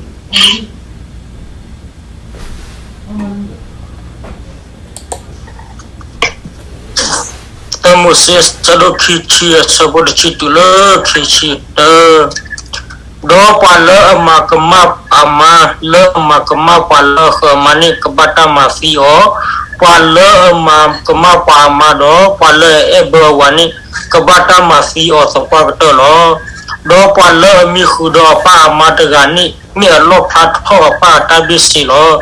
ၢမိၤၡ့ အဆၢဒိၣ်ခံဆံ အဆၢဖိတဆံတုၤလၢခံဆံတၢ, ဒီးပှၤလၢအမၤကမၣ်အမါ လၢအမၤကမၣ်ပှၤလၢအဃၢၤအမါန့ၣ် ကဘၣ်တၢ်မၤသံအီၤ, ပှၤလၢအမၤကမၣ်ပှၤအမါဒီး ပှၤလၢအအဲၣ်ဘၢအဝၤန့ၣ် ကဘၣ်တၢ်မၤသံအီၤသပှၢ်ကတၢၢ်လီၤ. ဒီးပှၤလၢအမံဃုာ်ဒီးအပၢ်အမါတဂၤန့ၣ် မ့ၢ်အလီၣ်ဖျါထီၣ်အပၢ်အတၢ်ဘ့ၣ်စ့လီၤ.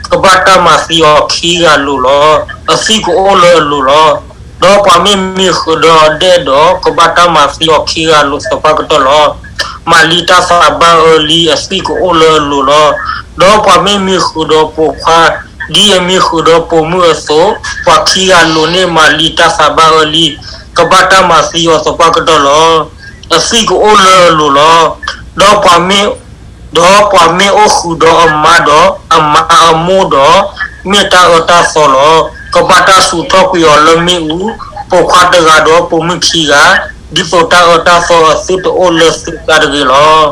ကဘၣ်တၢ်မၤသံအီၤခံဂၤလိၤလီၤ. အသွံၣ်ကအိၣ်လၢအလိၤလီၤ. ဒီးပှၤမ့ၢ်မံဃုာ်ဒီးအဒဲၣ်ဒီး ကဘၣ်တၢ်မၤသံအီၤခံဂၤလိၤသပှၢ်ကတၢၢ်လီၤ. မၤလံတၢ်သးဘၣ်အၢလံ အသွံၣ်ကအိၣ်လၢအလိၤလီၤ. ဒီးပှၤမ့ၢ်မံဃုာ်ဒီးပိာ်ခွါ ဒ်အမံဃုာ်ဒီးပိာ်မုၣ်အသိး, ပှၤခံဂၤလိၤန့ၣ် မၤလံတၢ်သးဘၣ်အၢလံ, ကဘၣ်တၢ်မၤသံအီၤသပှၢ်ကတၢၢ်လီၤ. အသွံၣ်ကအိၣ်လၢအလိၤလီၤ. ဒီးပှၤမ့ၢ် ဒီးပှၤမ့ၢ်အိၣ်ဃုာ်ဒီးအမါဒီး အမါအမိၢ်ဒီး မ့ၢ်တၢ်အၢတၢ်သီလီၤ. ကဘၣ်တၢ်ဆူးထီၣ်ကွံာ်အီၤလၢမ့ၣ်အူ, ပိာ်ခွါတဂၤဒီးပိာ်မုၣ်ခံဂၤ, ဒ်သိးတၢ်အၢတၢ်သီအသုတအိၣ်လၢသုသးတဂ့ၤလီၤ.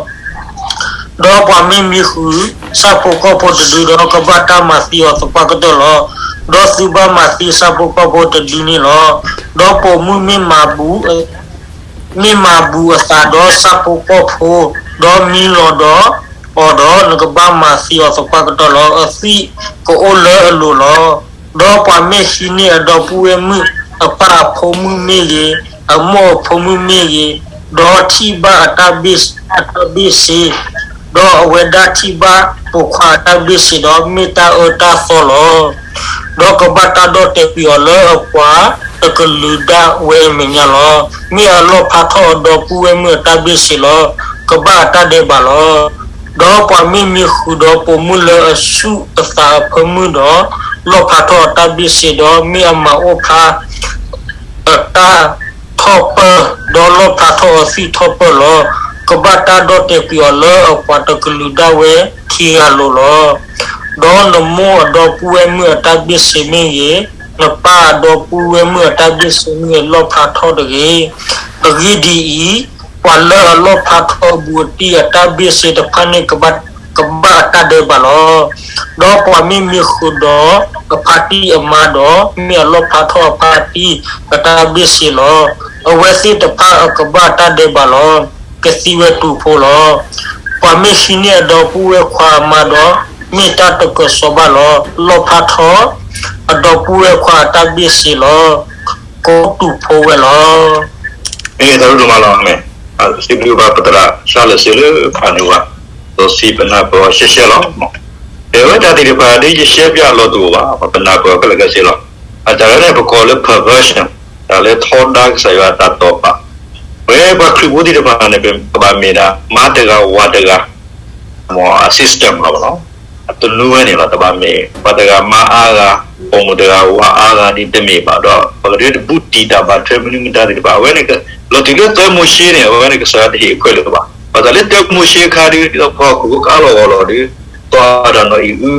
ဒီးပှၤမ့ၢ်မံဃုာ် ဆၣ်ဖိကီၢ်ဖိတဒုဒီး ကဘၣ်တၢ်မၤသံအီၤသပှၢ်ကတၢၢ်လီၤ. ဒီးသုဘၣ်မၤသံဆၣ်ဖိကီၢ်ဖိတဒုန့ၣ်လီၤ. ဒီးပိာ်မုၣ်မ့ၢ်မၤဘူၣ် မ့ၢ်မၤဘူၣ်အသးဒီးဆၣ်ဖိကီၢ်ဖိ, ဒီးမံလီၤဒီးအီၤဒီး နကဘၣ်မၤသံအီၤသပှၢ်ကတၢၢ်လီၤ. အသွံၣ်ကအိၣ်လၢအလိၤလီၤ. ဒီးပှၤမ့ၢ်ဟံးန့ၢ်အဒီပုၢ်ဝဲၢ်မုၣ် အပၢ်အဖိမုၣ်မ့ၢ်ဂ့ၤ, အမိၢ်အဖိမုၣ်မ့ၢ်ဂ့ၤ, ဒီးထံၣ်ဘၣ်အတၢ်ဘ့ၣ် အတၢ်ဘ့ၣ်စ့, ဒီးအဝဲဒၣ်ထံၣ်ဘၣ်ပိာ်ခွါအတၢ်ဘ့ၣ်စ့ဒီး မ့ၢ်တၢ်အၢတၢ်သီလီၤ. ဒီးကဘၣ်တၢ်ဒီၣ်တဲာ်ကွံာ်အီၤလၢအပှၤတကလုာ်ဒၣ်ဝဲအမဲာ်ညါလီၤ. မ့ၢ်အလီၣ်ဖျါထီၣ်အဒီပုၢ်ဝဲၢ်မုၣ်အတၢ်ဘ့ၣ်စ့လီၤ. ကဘၣ်အတၢ်ဒဲးဘးလီၤ. ဒီးပှၤမ့ၢ်မံဃုာ်ဒီးပိာ်မုၣ်လၢအဆူၣ်အသးအဖၢမုၢ်ဒီး လီၣ်ဖျါထီၣ်အတၢ်ဘ့ၣ်စ့ဒီး မ့ၢ်အမၤအိၣ်ဖျါ အတၢ်ထီၣ်ပၢၢ်, ဒီးလီၣ်ဖျါထီၣ်အသွံၣ်ထီၣ်ပၢၢ်လီၤ. ကဘၣ်တၢ်ဒီၣ်တဲာ်ကွံာ်အီၤလၢအပှၤတကလုာ်ဒၣ်ဝဲခံဂၤလိၤလီၤ. ဒီးနမိၢ်အဒီပုၢ်ဝဲၢ်မုၣ်အတၢ်ဘ့ၣ်စ့မ့ၢ်ဂ့ၤ, နပၢ်အဒီပုၢ်ဝဲၢ်မုၣ်အတၢ်ဘ့ၣ်စ့မ့ၢ်ဂ့ၤ လီၣ်ဖျါထီၣ်တဂ့ၤ. အဂ့ၢ်ဒ်အံၤ, ပှၤလၢအလီၣ်ဖျါထီၣ်အဘူးအတံၢ်အတၢ်ဘ့ၣ်စ့တဖၣ်န့ၣ် ကဘၣ်အတၢ်ဒဲးဘးလီၤ. ဒီးပှၤမ့ၢ်မံဃုာ်ဒီးအဖါတံၢ်အမါဒီး မ့ၢ်အလီၣ်ဖျါထီၣ်အဖါတံၢ်အတၢ်ဘ့ၣ်စ့လီၤ. အဝဲသ့ၣ်တဖၣ်အကဘၣ်တၢ်ဒဲးဘးလီၤ. ကသံဝဲတုၤဖိလီၤ. ပှၤမ့ၢ်ဟံးန့ၢ်အဒီပုၢ်ဝဲၢ်ခွါအမါဒီး မ့ၢ်တၢ်တကၢၤစီဘၣ်လီၤ. လီၣ်ဖျါထီၣ်အဒီပုၢ်ဝဲၢ်ခွါအတၢ်ဘ့ၣ်စ့လီၤ. ကအိၣ်တုၤဖိဝဲလီၤ. မ့ၢ်တၢ်ဒိၣ်မးလီၤ. အမ့ၢ် စံးဘျုးဘၣ်ပသရၣ်စၢ်လၢစ့လၢဖးနုာ်ဘၣ်, ဒီးစံးပနၢ်ပၢၢ်အီၤရှဲရှဲလီၤ. တဲဝဲတၢ်သ့ၣ်တဖၣ်ဒ်ယရှဲပၠးအလီၢ်တအိၣ်ဘၣ်, ပနၢ်ပၢၢ်အီၤခဲလၢာ်ခဲဆ့လီၤ. အတၢ်လၢန့ၣ် ပကိးလၢ perversion, တၢ်လၢထီဒါကစၢ်ယွၤအတၢ်တိာ်ပာ်. ပဝဲပှၤခရံာ်ဖိသ့ၣ်တဖၣ်န့ၣ် ပဘၣ်မ့ၢ်ဒၣ် မါတဂၤဝၤတဂၤ မ့ၢ်အ system လီၤဘၣ်နီၤ, အတနူဝဲန့ၣ်လီၤ. တဘၣ်မ့ၢ် ပှၤတဂၤမါအါဂၤ, ပိာ်မုၣ်တဂၤဝၤအါဂၤဒ်တမ့ၢ်ဘၣ်ဒီး ပကဒုးတဘူးတံၢ်တၢ်ဘၣ်ထွဲမနုၤမတၤသ့ၣ်တဖၣ်. အဝဲန့ၣ် လီၤတုၤလၢသၢမိၤၡ့န့ၣ် အဝဲန့ၣ်ကစၢ်ယွၤတဟ့ၣ်အခွဲးလၢၤဘၣ်. ဘၣ်ဆၣ်လၢသၢမိၤၡ့အခါဒီး ပှၤဟီၣ်ခိၣ်ဖိကအါလီၤဂီၢ်လီၤဒီး သီအၤဒၣ်နီၢ်အံၤအု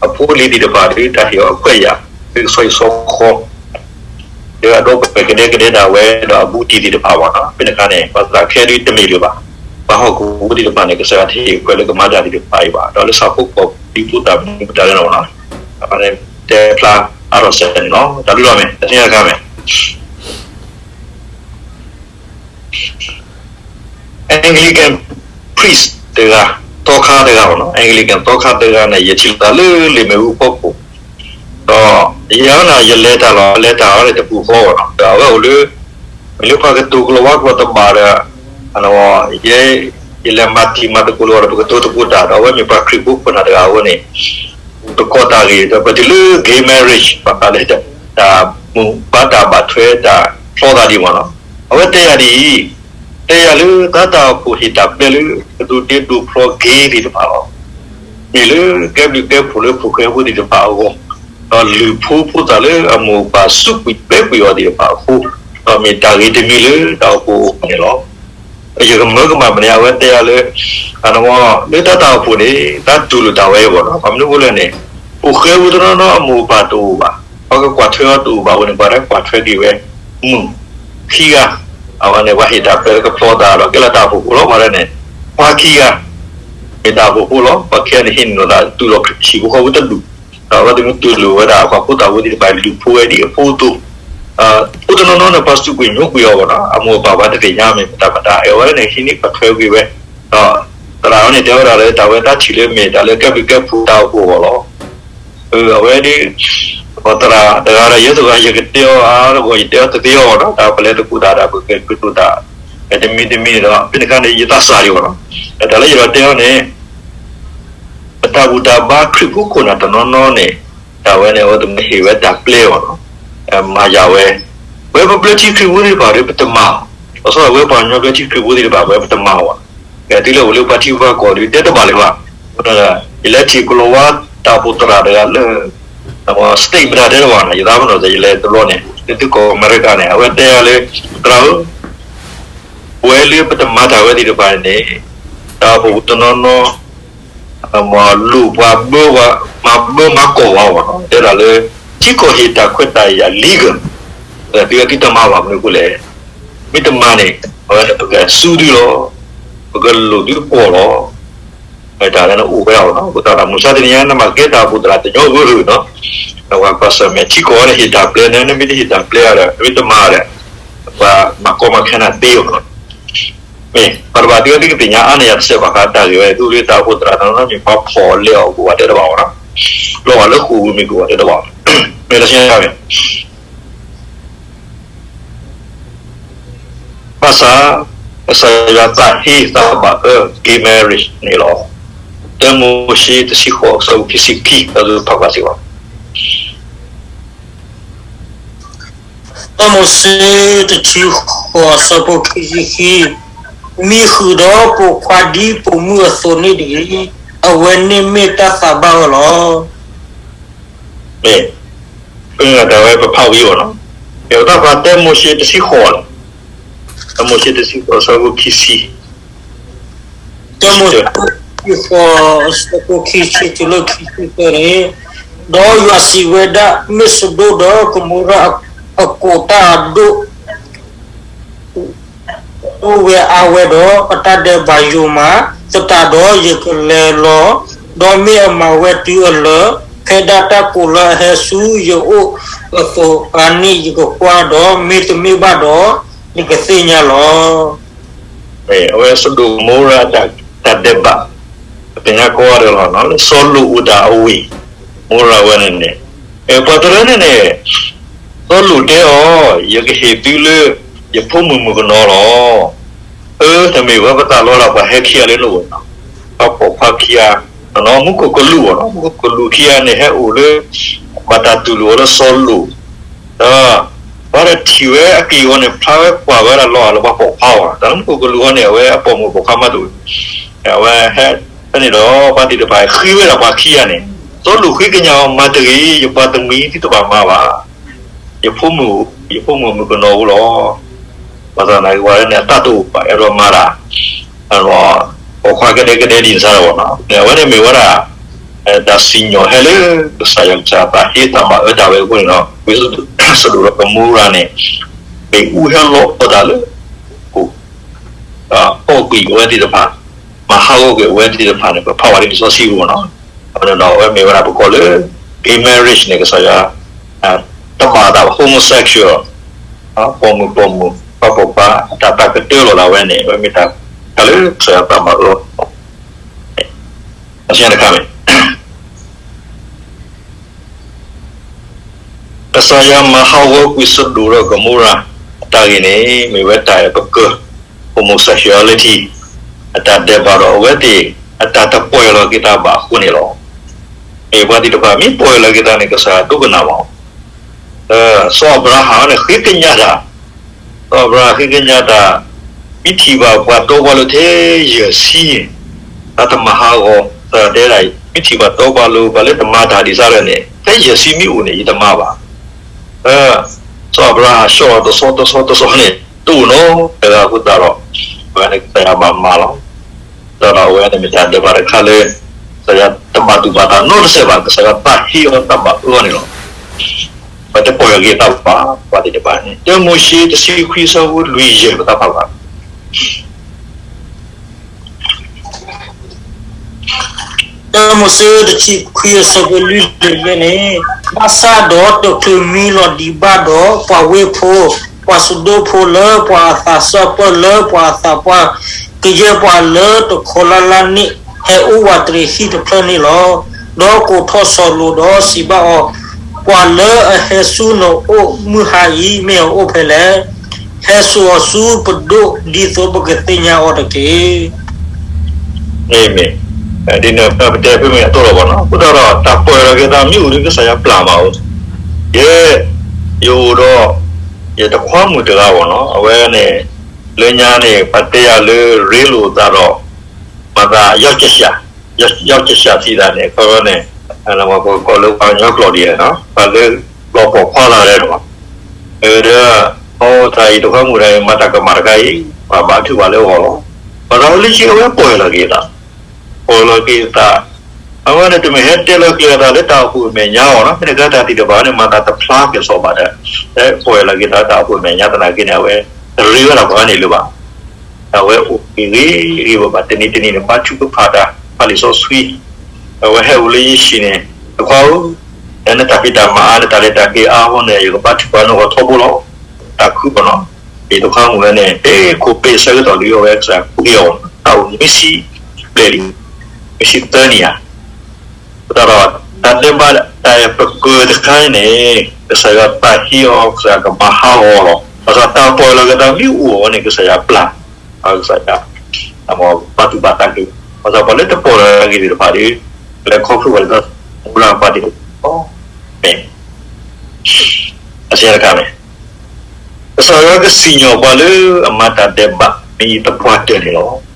အဖိအလံၤသ့ၣ်တဖၣ်ဒီး တၢ်ဟ့ၣ်အီၤအခွဲးယာ် လၢကဆီယံာ်ဆီဃီ ဒီးအဒီပုၢ်ဝဲၢ်ကဒဲကဒဲဒၣ်ဝဲဒီးအဘူးတံၢ်သ့ၣ်တဖၣ်ဘၣ်နီၤ. ဖဲန့ၣ်အခါန့ၣ် ပှၤသးခဲဒုးတမ့ၢ်လၢၤဘၣ်. ပှၤဟီၣ်ခိၣ်ဖိသ့ၣ်တဖၣ်န့ၣ် ကစၢ်ယွၤတဟ့ၣ်အခွဲးလၢကမၤတၢ်သ့ၣ်တဖၣ်အံၤဘၣ်. ဒီးလၢဆၣ်ဖိကီၢ်ဖိသးမနုၤမတၤလဲၣ်နီၤ, အဝဲန့ၣ်တဲဖျါအါထီၣ်စဲးန့ၣ်လီၤ. တၢ်ဘျုးလီၤမ့ၢ် တသ့ၣ်ညါတခါမ့ၢ် Anglican priest တဂၤ, သီခါတဂၤဘၣ်နီၤ. Anglican သီခါတဂၤန့ၣ် ယထံၣ်သးလၢလံာ်မ့ၣ်အူဖီခိၣ်, ဒီးယၤန့ၣ် ယလဲၤတၢ်လီၤ, လဲၤတၢ်အီၤန့ၣ်တပူၤဃီဘၣ်နီၤ. ဒီးအဝဲအိၣ်လၢ မ့ၢ်လၢပှၤကတိၤကလီၤဝါကျိာ်တဘၣ်ဒီး ယဲ ယလဲၤမၤတံၤမၤသကိးလီၤဒီး ပကတိၤသကိးတၢ်ဒီး အဝဲမ့ၢ်ပှၤခရံာ်ဖိခွါတဂၤအဃိန့ၣ် တကိးတၢ်ဂ့ၢ်ဒီး ပတုၤလၢ gay marriage ဘၣ်ဃးလၢ တၢ်မုာ်ဘၣ်တၢ်ဘၣ်ထွဲတၢ်ဖျီသးဒ်မ့ၢ်နီၤ. အဝဲတဲယၤဒ်အံၤ, တဲယၤလၢသးတၢ်အိၣ်ဖှိၣ်ဟ့ၣ်တၢ်ပျဲလၢ ကဒိးတ့ဒိးဖျီ gay သ့ၣ်တဖၣ်လီၤ. မ့ၢ်လၢကဲဘျုးကဲဖှိၣ်လၢဖိၣ်ဃဲဖိသ့ၣ်တဖၣ်အဂီၢ်, ဒီးလုၢ်ဖိဖိသၣ်လၢအမိၢ်အပၢ်စူးကွံာ်ဘဲကွံာ်အီၤသ့ၣ်တဖၣ်အဃိ, ဒီးမ့ၢ်တၢ်ဂ့ၤတမံၤလၢတၢ်အိၣ်ဖှိၣ်အဂီၢ်န့ၣ်လီၤ. ယကမၢကမၣ်မနုၤ အဝဲတဲယၤလၢ အဝဲ လၢတၢ်တၢ်အိၣ်ဖှိၣ်န့ၣ် တၢ်တူၢ်လိာ်တၢ်ဝဲအဂီၢ်လီၤ. ဘၣ်မနုၤအဃိလဲၣ်န့ၣ်, ဖိၣ်ဃဲဖိတနီၤနီၤအမိၢ်အပၢ်တအိၣ်ဘၣ်, ပှၤကကွၢ်ထွဲအီၤတအိၣ်ဘၣ်အဃိန့ၣ် ပှၤတကွၢ်ထွဲက့ၤဝဲ မုၣ်ခံဂၤ, အဝဲန့ၣ် ပှၤဟ့ၣ်တၢ်ပျဲလၢကဖျီသးဒီးကဲလၢတၢ်အိၣ်ဖှိၣ်ဖိလီၤ. ပှၤတဂၤန့ၣ် ပှၤခံဂၤ မ့ၢ်တၢ်အိၣ်ဖှိၣ်ဖိလီၤ. ပှၤခံဂၤန့ၣ် ဟံးန့ၢ်လိာ်သးတူၢ်လိာ်ဟံၣ်ဖိဃီဖိတဒူၣ်, ဒီးအဝဲသ့ၣ်မ့ၢ်တူၢ်လိာ်ဝဲဒၣ်ပှၤဖိသၣ်ဖိသ့ၣ်တဖၣ် လုၢ်ဖိဝဲဒ်အဖိအသိး, ဖိတနီၤနီၤန့ၣ် ပှၤစူးကွံာ်ညိကွံာ်အီၤဘၣ်နီၤ, အမိၢ်အပၢ်ပှၤတသ့ၣ်ညါမ့ၢ်မတၤမတၤ, အဝဲန့ၣ် ဟံးန့ၢ်ကွၢ်ထွဲကွံာ်ဝဲ, ဒီးသရၣ်န့ၣ် တဲဝဲဒၣ်လၢ တၢ်ဝဲတၢ်ထံၣ်လၢမ့ၢ်တၢ်လၢကဲဘျုးကဲဖှိၣ်တၢ်အိၣ်ဖှိၣ်အဂီၢ်လီၤ. အဝဲဒၣ် ပှၤသရၣ်တဂၤဒီး ယဲၢ်တဂၤ ယကတဲအီၤအါတဂီၢ် ယတဲအီၤတသ့အီၤဘၣ်နီၤ, တၢ်ပလဲၤသကိးတၢ်ဒီး ပကဲဘျုးကဲဖှိၣ်တၢ် တမံၤတမံၤဒီး ဖဲန့ၣ်အခါန့ၣ် ယသးစၢ်ဒံးဘၣ်နီၤ, တၢ်လၢယဒီးတဲအီၤန့ၣ် ပတၢ်ဘူၣ်တၢ်ဘါခရံာ်ဖိခိၣ်နၢ်တနီၤနီၤန့ၣ် တၢ်ဝဲန့ၣ် အဝဲသ့ၣ်မ့ၢ်ဟ့ၣ်ဝဲတၢ်ပျဲအီၤနီၤ, မၤယၤဝဲ, ဝဲပဘျၢထံခရံာ်ဖိသ့ၣ်တဖၣ်ဒီး ပတမၤအီၤ, လီၤဆီဒၣ်ဝဲပှၤကညီဘျၢထံခရံာ်ဖိသ့ၣ်တဖၣ် ဝဲပတမၤအီၤဘၣ်, တုၤလၢအိၣ်လၢပှၤထံပှၤကီၢ်ဒီး တဲတဘၣ်လၢၤဘၣ်, ယလဲၤထံၣ်ကလီၤဝါတၢ်အိၣ်ဖှိၣ်သရၣ်တဂၤလၢ state မတၤတဲတဘၣ်နီၤ, ယသးပနီၣ် ယလဲၤတဘျီန့ၣ် လၢသုးကီၢ်အမဲရကၤန့ၣ် အဝဲတဲယၤလၢ သရၣ်ဧၢ ပဝဲလၢပတမၤတၢ်ဝဲသ့ၣ်တဖၣ်န့ၣ် တၢ်အိၣ်ဖှိၣ်ဖိတနီၤနီၤ လိၣ်ပှၤဘၣ် မၤဘၣ်မၤကီၢ်ဝဲအီၤဘၣ်နီၤ, တဲဒၣ်လၢ ထံကီၢ်ဟ့ၣ်တၢ်ခွဲးတၢ်ယာ် legal, သုဝဲသုတမၤဘၣ်မနုၤအဃိလဲၣ်, မ့ၢ်တမၤန့ၣ် အဝဲန့ၣ်ပကစူၢ်သုလီၤ, ပကလိၣ်သုပှီၢ်လီၤ, တၢ်လၢနအိၣ်ဝဲအီၤနီၤ, အဃိသတးဒီး မုၢ်ဆါတနံၤညါ နမၤကဲတၢ်အိၣ်ဖှိၣ်သရၣ်တညီဂ့ၤဂ့ၤနီၤ, ဒီးပှၤကွၢ်ဆၢၣ်မဲာ် ထံကီၢ်ဝဲန့ၣ် ဟ့ၣ်တၢ်ပျဲနၤ နမ့ၢ်တဟ့ၣ်တၢ်ပျဲအီၤဒီး မ့ၢ်တမၤဒီး ပှၤမၤကီမၤခဲနၤသ့အီၤနီၤ, မ့ၢ်ပှၤတဘၣ်သ့ၣ်ဝဲသ့ၣ်ကသ့ၣ်ညါအါန့ၢ်ယၤတစဲးဘၣ်ဃးတၢ်ဂ့ၢ်ဝဲ ဒ်လၢတၢ်အိၣ်ဖှိၣ်သရၣ်တနီၤနီၤမ့ၢ်ပှၤဖီၣ်လဲအီၤကိးဂၤဒဲးတဘၣ်အီၤနီၤ, လီၤဂာ်လၢဃိာ်ပူၤမ့ၢ်ကိးဂၤဒဲးတဘၣ်အီၤ, မ့ၢ်တဆဲးဘၣ် ဘၣ်ဆၣ် ကစၢ်ယွၤသးဟ့သးဘၣ်အၢ gay marriage န့ၣ်လီၤ. တၢမိၤၡ့တဆံဃိး အဆၢဖိခံဆံခံ ဒီးဖးကွၢ်စ့ၢ်ကီး. တၢမိၤၡ့ တဆံဃိး အဆၢဖိခံဆံခံ, မံဃုာ်ဒီးပိာ်ခွါဒ်ပိာ်မုၣ်အသိးန့ၣ်တဂ့ၤ, အဝဲန့ၣ်မ့ၢ်တၢ်သးဘၣ်အၢလီၤ. မ့ၢ် ပတၢ်ဝဲပဖးဝံၤအီၤလီၤ. ပတၢ်ဖးတၢမိၤၡ့တဆံဃိးလီၤ. တၢမိၤၡ့တဆံဃိး အဆၢဖိခံဆံ တၢမိၤၡ့ တဆံဃိး အဆၢဖိခံဆံတုၤလၢခံဆံသၢန့ၣ်, ဒီးယွၤစံးဝဲဒၣ်, မ့ၢ်စဒိၣ်ဒီးကမိရၤအကိးတၢ်အဒိၣ် အိၣ်ဝဲအါဝဲဒီး အတၢ်ဒဲးဘးယိာ်မး, သတးဒီးယကလဲၤလီၤ, ဒီးမ့ၢ်အမၤဝဲတုၤအလၢာ်, ဖဲဒၣ်တၢ်ကိးလၢအဟဲဆူယအိၣ်အသိးအခါန့ၣ် ယကကွၢ်ဒီး, မ့တမ့ၢ်ဘၣ်ဒီး ယကသ့ၣ်ညါလီၤ. အဝဲစဒိၣ်ကမိရၤ တၢ်ဒဲးဘး ပသ့ၣ်ညါကိးဂၤဒဲးလီၤ, လၢစီၤလိာ်အိၣ်တၢ်အဝ့ၢ် မိရၤဝဲန့ၣ်န့ၣ်, ပှၤတရၢန့ၣ်န့ၣ် စီၤလိာ်တဲအီၤ, ယကဟ့ၣ်သုလၢ ယဖိမုၣ်မုၣ်ကနီၤလီၤ. အၢ တမ့ၢ်ဝဲပသးလီၤဒၣ်ပှၤဟဲခံဂၤလၢနအိၣ်နီၤ, ပှၤပိာ်ခွါခံဂၤ, မူခိၣ်ကလူးအီၤနီၤ, မူခိၣ်ကလူးခံဂၤန့ၣ် ဟဲအိၣ်လၢ ဘၣ်တၢ်တူၢ်လိာ်အီၤလၢစီၤလိာ် ဒီး ပှၤတထံၣ်ဝဲအက့ၢ်အဂီၤန့ၣ် ဖျါဝဲကွၢ်ဝဲဒၣ်လီၤဂာ်လၢပှၤပိာ်ခွါအီၤ, တၢ်လၢမူခိၣ်ကလူးအီၤန့ၣ် အဝဲအပိာ်မုၣ်ပိာ်ခွါမးတအိၣ်, အဝဲဟဲဖဲန့ၣ်ဒီး ပှၤသ့ၣ်တဖၣ်ဃ့ဝဲဒၣ်ပှၤခံဂၤန့ၣ်, စီၤလိာ်ဃ့ကညးအီၤ မၤတဂ့ၤ, ယပှၤတမှံၤသ့ၣ်တဖၣ်မၤဘၣ်, ယဖိမုၣ်, ယဖိမုၣ်မုၣ်ကနီၤဧိၤလီၤ. ဘၣ်ဆၣ်သနာ်က့ ပှၤန့ၣ် အသးတအိၣ်ဘၣ် အဲၣ်ဒိးမၤတၢ် ပိာ်ခွါကဒဲကဒဲဒ်န့ၣ်စ့ၢ်ကီးနီၤ, အဝဲန့ၣ်မ့ၢ်ဝဲဒၣ် တၢ်စံၣ်ညီၣ်ဟဲလၢ ကစၢ်ယွၤကစၢ်သးဟ့သးဘၣ်အၢတၢ်ဝဲအဃိန့ၣ်ဒီး ဝ့ၢ်စဒိၣ်ဒီးကမိရၤန့ၣ် မ့ၣ်အူဟဲလီၤအီၣ်တၢ်လၢ အီၣ်ကွံာ်အဝဲသ့ၣ်တဖၣ်, မၤဟးဂီၤကွံာ်အဝဲသ့ၣ်တဖၣ်န့ၣ် ပဖးဝဲဒ်လံာ်စီဆှံအပူၤနီၤ, အဝဲန့ၣ်ဒီး အဝဲမ့ၢ်ဝဲဒၣ်ပကိးလၢ gay marriage န့ၣ် ကစၢ်ယွၤ တဘၣ်သး homosexual ပိာ်မုၣ်ပိာ်မုၣ် ပှၤပိာ်ခွါ အတၢ်သးကတၢၢ်လီၤဒၣ်ဝဲန့ၣ် အဝဲမ့ၢ်တၢ်တခါလၢကစၢ်ယွၤသးမၤအၢ တခါမ့ၢ် ကစၢ်ယွၤမၤဟးဂီၤကွံာ်စဒိၣ်ဒီးကမိရၤ အတၢ်ဂ့ၢ်န့ၣ် မ့ၢ်ဝဲတၢ်အဲၣ်ပကၢၢ် homosexuality အတၢ်ဒဲးဘးဒီးအဝဲသ့ၣ် အတၢ်တပီၢ်ယၢ်လီၤက့ၤသးဘၣ်အဃိန့ၣ်လီၤ. မ့ၢ်ပှၤသ့ၣ်တဖၣ် မ့ၢ်ပီၢ်ယၢ်လီၤက့ၤသးန့ၣ် ကစၢ်ယွၤဒိကနၣ်ဘၣ် စီၤအၤဘြၤဟၣ်န့ၣ် ဃ့ကညးတၢ်, စီၤအၤဘြၤဟၣ်ဃ့ကညးတၢ်, မ့ၢ်ထံၣ်ဘၣ်ပှၤတီပှၤလိၤထဲယဲၢ်ဆံန့ၣ် တၢ်တမၤဟးဂီၤ, ကစၢ်ယွၤတဲဒၣ်အံၤ ပှၤလၢတမ့ၢ်ထံၣ်ပှၤတီပှၤလိၤ ပှၤလၢတမၤတၢ်ဒ်သိးဒီးန့ၣ် ဖဲယဲၢ်ဆံမ့ၢ်အိၣ်န့ၣ် ယတမၤဘၣ်. စီၤအၤဘြၤဟၣ်ဆှၢအီၤတဆီတဆီတဆီန့ၣ် တအိၣ်နီတဂၤအဃိသတးဒီး အဝဲန့ၣ်ကစၢ်ယွၤမၤမၤလီၤ. ဒီးအဝဲန့ၣ်မ့ၢ်တၢ်ဒဲးဘးတခါလၢ ကစၢ်ယွၤတဘၣ်တူၢ်ဘၣ်တၢ်နီတစဲးဘၣ်, ကစၢ်ယွၤပာ်ဟ့အီၤတၢ်ဘၣ်အၢအီၤန့ၣ်လီၤ. ပတပီၢ်ယၢ်က့ၤသးဘၣ်, ပှၤသ့ၣ်တဖၣ်န့ၣ် တၢမိၤၡ့တဆံခွံအဆၢဖိလွံၢ်ယဲၢ် ပသးဖးဘၣ် တၢမိၤၡ့တဆံခွံအဆၢဖိလွံၢ်ယဲၢ်န့ၣ်, ဘၣ်ဆၣ်ဒီးတချုးမံလီၤဒံးဘၣ်ဒီး ပှၤဝ့ၢ်ဖိ, ပှၤစဒိၣ်ဖိလၢပှၤအသးစၢ်ပၢၢ်လၢပှၤအသးပှၢ်, ကယဲၢ်ပှၤလၢတခီလၢ်လၢ်န့ၣ် ဟဲအိၣ်ဝးတရံးဟံၣ်တဖျၢၣ်န့ၣ်လီၤ. ဒီးကိးထီၣ်စီၤလိာ်ဒီးစံးဘၣ်အီၤ, ပှၤလၢအဟဲဆူနအိၣ်မုၢ်ဟါအံၤ မ့ၢ်အအိၣ်ဖဲလဲၣ်. ဟဲစိာ်အီၤဆူပဒိၣ် ဒ်သိးပကသ့ၣ်ညါအီၤတက့ၢ်. အၤမ့ၣ်. ဒ်န့ၣ်ပတဲဖဲမ့ၢ်အတီလီၤဘၣ်နီၤ, အဃိသတးဒီး တၢ်ပီၢ်ယၢ်လီၤက့ၤသးမ့ၢ်အိၣ်ဒီး ကစၢ်ယွၤပျၢ်မးဧိၤ, ယဲ ယအိၣ်ဒီး ယတခွါမုၣ်တဂၤဘၣ်နီၤ, အဝဲန့ၣ် လၢညါန့ၣ် ပှၤတဲယၤလၢရ့လိာ်သးဒီး မၤသး ယီၢ်ကၠၢ်စၢ်သံသးန့ၣ် ခီန့ၣ် ပကိးလၢပှၤကညီကျိာ်ဒ်နီၤ, ပှၤလၢလီၤပိာ်ခွါသးဒဲးနီၤ, ဒီး အဝဲသးအံၤတခွါမုၣ်တဂၤအံၤ မၤတၢ်ကမၣ်တခါအံၤ ပှၤဘါထုကဖၣ်လၢအဂီၢ်လီၤ. ပှၤသးလၢယဲအဝဲပီၢ်ယၢ်လီၤက့ၤသး, ပီၢ်ယၢ်လီၤက့ၤသး, အဝဲန့ၣ်တမ့ၢ်ဟဲတဲလီၤက့ၤအသးလၢတၢ်အိၣ်ဖှိၣ်အမဲာ်ညါအဂီၢ်နီၤ, မ့ၢ်တခါတၢ်သ့ၣ်တဖၣ်န့ၣ် မၤသးတဖျါက့ၤစီၤဘၣ်ဒီး ဟဲပီၢ်ယၢ်လီၤက့ၤသးတၢ်အိၣ်ဖှိၣ်အမဲာ်ညါသနာ်က့န့ၣ် အဝဲ တရ့ဝဲဒၣ်ပှၤန့ၣ်လၢၤဘၣ်. အဝဲအိၣ်ဂ့ၤဂ့ၤဂ့ၤဘၣ်ဘၣ် တနံၤတနံၤန့ၣ် ဘါထုကဖၣ်တၢ် ဖးလံာ်စီဆှံ, အဝဲဟဲအိၣ်လၢယဟံၣ်န့ၣ် တခွါဧၢ, နတၢ်ဖံးတၢ်မၤအါနတၢ်လဲၤတၢ်က့ၤအါအဃိန့ၣ် ယကဘါထုကဖၣ်နဂီၢ်ထီဘိလီၤ. တၢ်ခုဘၣ်နီၤ, ယတခွါမုၣ်ဝဲန့ၣ် ဟဲခိးပ့ၢ်ဆၢကတီၢ်လံ အဝဲကစၢ်ကွံအီၤ တၢ်အိၣ်နွံဆံဘျဲၣ်လံ, နွံဆံသၢနံၣ်ဧါ. အဃိသတးဒီး တၢ်ဒဲးဘးတၢ်အဲၣ်ပကၢၢ်တခါအံၤန့ၣ် ကစၢ်ယွၤပာ်ဟ့အီၤ ကစၢ်ယွၤကမၤဟးဂီၤလီၤ. ဘၣ်ဆၣ်တၢ်ပီၢ်ယၢ်လီၤက့ၤသးမ့ၢ်အိၣ်အီၤန့ၣ် ကစၢ်ယွၤပျၢ်, ကစၢ်ယွၤ ဘါထုကဖၣ်တၢ်က့ၤ, ဘၣ်ဆၣ်ပှၤလၢတပီၢ်ယၢ်လီၤက့ၤသ့ၣ်တဖၣ်ဒီး လဲၤခီဖျိပှၤလၢ မူလၢပှၤသ့ၣ်တဖၣ် အဆၢတခါန့ၣ် ကစၢ်ယွၤကစံၣ်ညီၣ်ပှၤလၢအမၤတၢ်ဒဲးဘး မ့ၢ်သပှၢ်တၢၢ်န့ၣ်လီၤ.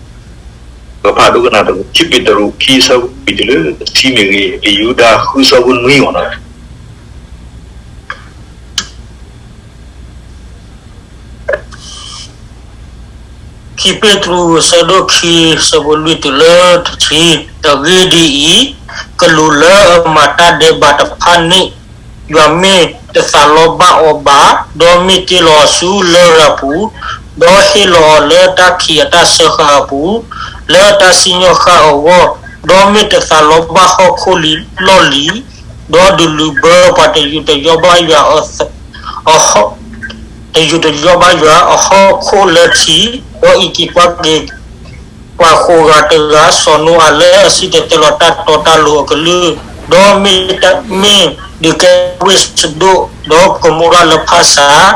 ပကဖးဒိကနၣ်သကိး ခံပ့းတရူး ခံဆၢဖိလွံၢ်တုၤလၢတဆံမ့ၢ်ဂ့ၤ, လံာ်ယူဒၤ ဃုဆၢဖိနွံအံၤနီၤ. ခံပ့းတရူး ဆၢဒိၣ်ခံ ဆၢဖိလွံၢ်တုၤလၢတဆံ, အဂ့ၢ်ဒ်အံၤ, ကလူးလၢအမၤတၢ်ဒဲးဘးတဖၣ်န့ၣ် ယွၤမ့ၢ်တသးလီဘၣ်အီၤဘၣ်, ဒီးမ့ၢ်တ့လီၤအီၤဆူလရာ်ပူၤ, ဒီးဟ့ၣ်လီၤအီၤလၢတၢ်ခံးအတၢ်စၢဃာ်အပူၤ, လၢတၢ်စံၣ်ညီၣ်ဃာ်အဂီၢ်, ဒီးမ့ၢ်တသးလီဘၣ်ဟီၣ်ခိၣ်လီၢ်လံၤ, ဒီးတလုၢ်ဘၢပှၤတယူးတယီၣ်ဘၣ်ယွၤ တယူးတယီၣ်ဘၣ်ယွၤအဟီၣ်ခိၣ်လၢထံ, ဒီးအံးက့ၤကွၢ်က့ၤ ပှၤဃိးဂၤတဂၤ စီၤနိအၤလၢအစံၣ်တဲၤတဲလီၤတၢ်တီတၢ်လိၤအကလုၢ်, ဒီးမ့ၢ်တၢ်မ့ၢ်ဒုးကဲဝ့ၢ်စဒိၣ် ဒီးကမိရၤလၢဖၣ်ဆၣ်,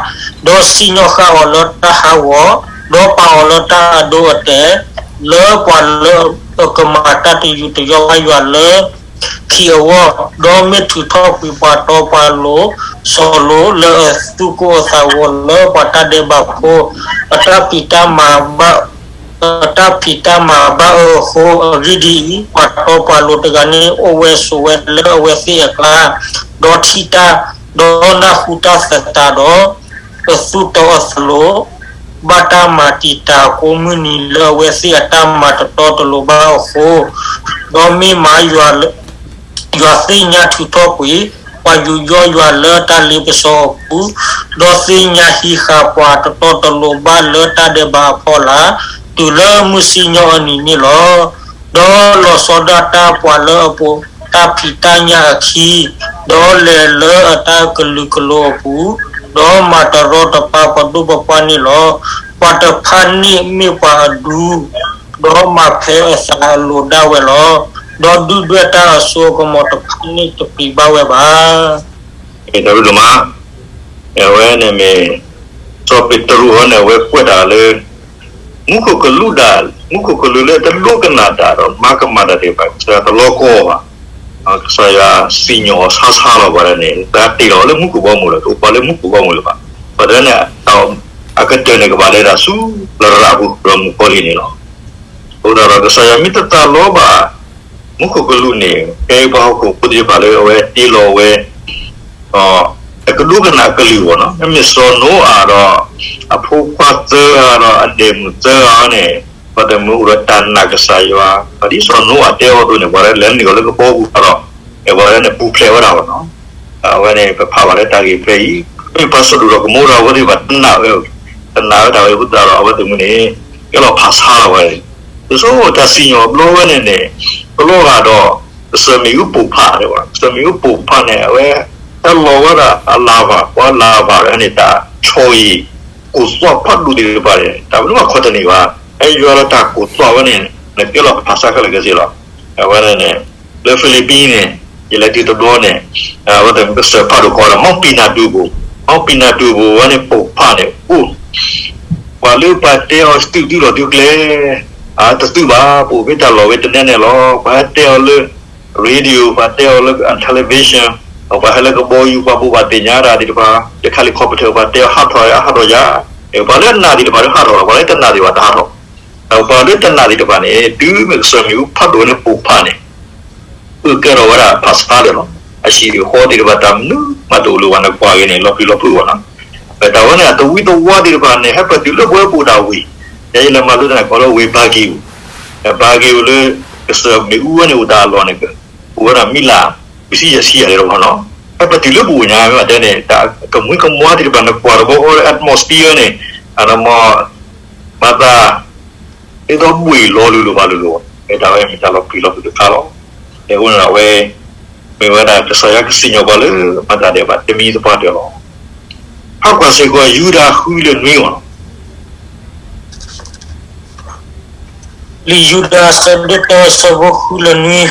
ဒီးစံၣ်ညီၣ်ဃာ်အီၤလၢတၢ်ဟးဂီၤ, ဒီးပာ်အီၤလၢတၢ်အဒိအတဲာ်, လၢပှၤလၢအကမၤတၢ်တယူးတယီၣ်ဘၣ်ယွၤလၢ ခံအဂီၢ်, ဒီးမ့ၢ်ထုးထီၣ်ကွံာ်ပှၤတီပှၤလိၤ စီၤလိာ်လၢအသူၣ်ကိၢ်အသးဂီၤလၢပှၤတၢ်ဒဲးဘးဖိ အတၢ်ဖံးတၢ်မၤဘၣ် အတၢ်ဖံးတၢ်မၤဘၣ်အၢအဃိ, အဂ့ၢ်ဒ်အံၤ, ပှၤတီပှၤလိၤတဂၤန့ၣ် အိၣ်ဝဲဆိးဝဲလၢအဝဲသ့ၣ်အကျါ, ဒီးထံၣ်တၢ်, ဒီးနၢ်ဟူတၢ်သတးဒီး, အသူၣ်တီအသးလိၤ, ဘၣ်တၢ်မၤတံာ်တာ်ကိးမုၢ်နံၤလၢအဝဲသ့ၣ်အတၢ်မၤတတီတလိၤဘၣ်အဃိ, ဒီးမ့ၢ်မၤယွၤ ယွၤသ့ၣ်ညါထုးထီၣ်ကွံာ် ပှၤယူးယီၣ်ယွၤလၢတၢ်လ့ပစီအပူၤ, ဒီးသ့ၣ်ညါဟံးဃာ်ပှၤတတီတလိၤဘၣ်လၢတၢ်ဒဲးဘးအဖီလာ်, တုၤလၢမုၢ်စံၣ်ညီၣ်အနံၤန့ၣ်လီၤ. ဒီးလီၤဆီဒၣ်တၢ်ပှၤလၢအပိာ်တၢ်ဖံးတၢ်ညၣ်အခံ, ဒီးလဲၤလၢအတၢ်ကလုာ်ကလိၤအပူၤ, ဒီးမၤတရီတပါပဒိၣ်ပပှၢ်န့ၣ်လီၤ. ပှၤတဖၣ်န့ၣ်မ့ၢ်ပှၤအဒူ, ဒီးမၤဖဲအသးအလိၤဒၣ်ဝဲလီၤ. ဒီးဒုၣ်ဒွဲၣ်တၢ်အစိအကမီၤတဖၣ်န့ၣ်တပျံၤဘၣ်ဝဲဘၣ်. တၢ်ဘျုးဒိၣ်မး, အဝဲန့ၣ်မ့ၢ် စီၤပ့းတရူးအံၤန့ၣ် အဝဲကွဲးတၢ်လၢ မူခိၣ်ကလူးဒၣ်, မူခိၣ်ကလူးလၢတဒိကနၣ်တၢ်ဒီး မၤကမၣ်တၢ်သ့ၣ်တဖၣ် ကစၢ်ယွၤတလီၤကီဘၣ်. ကစၢ်ယွၤစံၣ်ညီၣ်အီၤဆါဆါလီၤပှၤန့ၣ် တၢ်တ့ၢ်လီၤလၢမူခိၣ်ဘီမုၢ်လီၤ, တအိၣ်ပှၤလၢမူခိၣ်ဘီမုၢ်လၢၤဘၣ်. ပှၤတဂၤန့ၣ် အကတၢၢ်န့ၣ်ကဘၣ်လဲၤဒၣ်ဆူလရာ်ပူၤ လီၤမုၢ်ကီၢ်လံန့ၣ်လီၤ. အဃိသတးဒီး ကစၢ်ယွၤမ့ၢ်တသးလီဘၣ် မူခိၣ်ကလူးန့ၣ် ကဲပှၤဟီၣ်ခိၣ်ဖိသ့ၣ်တဖၣ်လၢအဝဲတ့လီၤဝဲ ဒီး တကဒိကနၣ်ကလုၢ်ဘၣ်နီၤ, မ့မ့ၢ်စီၤနိအၤဒီး အဖိခွါသၢဂၤဒီးအဒဲးမုၣ်သၢဂၤန့ၣ် ပှၤတမုာ်အိၣ်ဒီးတၢ်နာ်ကစၢ်ယွၤ, ပှၤဒ်စီၤနိအၤတဲအီၤအသိးန့ၣ် ပှၤလၢလဲၤနုာ်အီၤလၢကဘီပူၤဒီး ပှၤလၢန့ၣ်ပူၤဖျဲးဝဲဒၣ်ဘၣ်နီၤ. အဝဲန့ၣ် ပဖးဘၣ်လၢတၢ်ဂ့ၢ်ဖဲအံၤ, မ့ၢ်ပှၤစီၤဒိၣ်ဒီးကမိရၤအဝဲသ့ၣ်တဖၣ်တနာ်ဝဲ, တနာ်ဝဲဒၣ်ဝဲအဃိသတးဒီး အဝဲသ့ၣ်မုၢ်န့ၣ် ကဲလီၤဖးဆါလီၤဝဲ, ဒ်သိးတၢ်စံၣ်ညီၣ်ဘျီဝဲန့ၣ်န့ၣ် ကလီၤဂာ်ဒီး ကစၢၢ်မ့ၣ်အူပိာ်ဖး, ကစၢၢ်မ့ၣ်အူပိာ်ဖးန့ၣ် အဝဲ ဟဲလီၤဝဲဒၣ်အလၤဘၣ်, ပှၤလၤဘၣ်ဝဲန့ၣ် တၢ်ဆီၣ်အံၤ ကိၢ်သွးဖးဒိၣ်သ့ၣ်တဖၣ်န့ၣ် တၢ်မနုၤမးခီတန့ၢ်ဘၣ်, ဟဲယွၤလၢတၢ်ကိၢ်သွးဝဲန့ၣ် နကဲလီၤဖးဆါခဲလၢာ်ခဲဆ့လီၤ. အဝဲန့ၣ် လၢ Philippines န့ၣ် ယလဲၤတုၤတဘျီန့ၣ် အဝဲသ့ၣ်ကစၢၢ်ဖးဒိၣ်ကီးဒီး မီၣ်ပံနၢ်ဒူၣ်ပူၤ, မီၣ်ပံနၢ်ဒူၣ်ပူၤဝဲန့ၣ်ပိာ်ဖးန့ၣ် အိၣ် ပှၤလၢပှၤတဲအီၤသုးဒုလီၤသုကျဲ အတသုးဘၣ်, ပအိၣ်ဖဲတၢ်လီၢ်ဝဲတနဲနဲလီၤ. ပှၤဟဲတဲအီၤလၢ radio, ပှၤတဲအီၤလၢ television, ပှၤဟဲလၢကဘီယူၤ ပှၤဘိးဘၣ်သ့ၣ်ညါတၢ်သ့ၣ်တဖၣ် လၢ helicopter ပှၤတဲအီၤဟးထီၣ်အဟးထီၣ်ယၤ, ပှၤလၢနာ်သ့ၣ်တဖၣ်လၢဟးထီၣ်လီၤ, ပှၤလၢတနာ်သ့ၣ်တဖၣ်တဟးထီၣ်. ပှၤလၢတနာ်သ့ၣ်တဖၣ်န့ၣ် တုၤမ့ၢ်ကစၢၢ်မ့ၣ်အူဖးဒိၣ်ဝဲန့ၣ်ပိာ်ဖးန့ၣ် အၢၣ်ကဲထီၣ်ဝဲဒၣ်ဖးဆါဒၢးလီၤ. အဟံၣ်အဃီသ့ၣ်တဖၣ် တၢ်မနုၤမးတအိၣ်လၢၤဘၣ် နကွၢ်က့ၤန့ၣ် လီၤပျံၤလီၤဖုးဘၣ်နီၤ. တၢ်ဝဲန့ၣ် အတဝံတဝါသ့ၣ်တဖၣ်န့ၣ် ဟဲပတုၤလၢပဝဲပအိၣ်တၢ်ဝံၤ, ယဲယလဲၤမၤလိတၢ်န့ၣ် ကိးလၢဝ့ၢ်ဘၤက့ၤဧူၤ, ဘၤက့ၤဧူၤလၢ ကစၢၢ်မ့ၣ်အူဝဲန့ၣ်အိၣ်တၢ်အလီၢ်န့ၣ် အိၣ်ဝဲဒၣ်မံလၢ် ဝံၤဆံယဲၢ်ဆံယဲၢ်လီၤနီၤ. ဟဲပတုၤလၢပအိၣ်ညါမ့ၢ်ဘၣ်တဲန့ၣ် တၢ်ကမှံကမွါသ့ၣ်တဖၣ် နကွၢ်တဘျီဃီလၢ atmosphere န့ၣ် အမ မၤသး ဒ်သိးဘှံးလီၤလုၢ်လိာ်ပှၤလိၤလိၤ, မ့ၢ်တၢ်ဝဲမ့ၢ်တၢ်လီၤပျံၤလီၤဖုးတခါလီၤ. အဃိန့ၣ်ဒီးအဝဲ မ့ၢ်ဝဲဒၣ်ကစၢ်ယွၤကစံၣ်ညီၣ်ပှၤလၢ မၤတၢ်ဒဲးဘးတမံၤသပှၢ်တၢၢ်လီၤ. ဟးကွၢ်စ့ၢ်ကီး ယူဒၤဃုလၢနွံအီၤလီၤ. လံာ်ယူဒၤ အဆၢဒိၣ်တၢ အဆၢဖိဃုလၢနွံ, ဒီး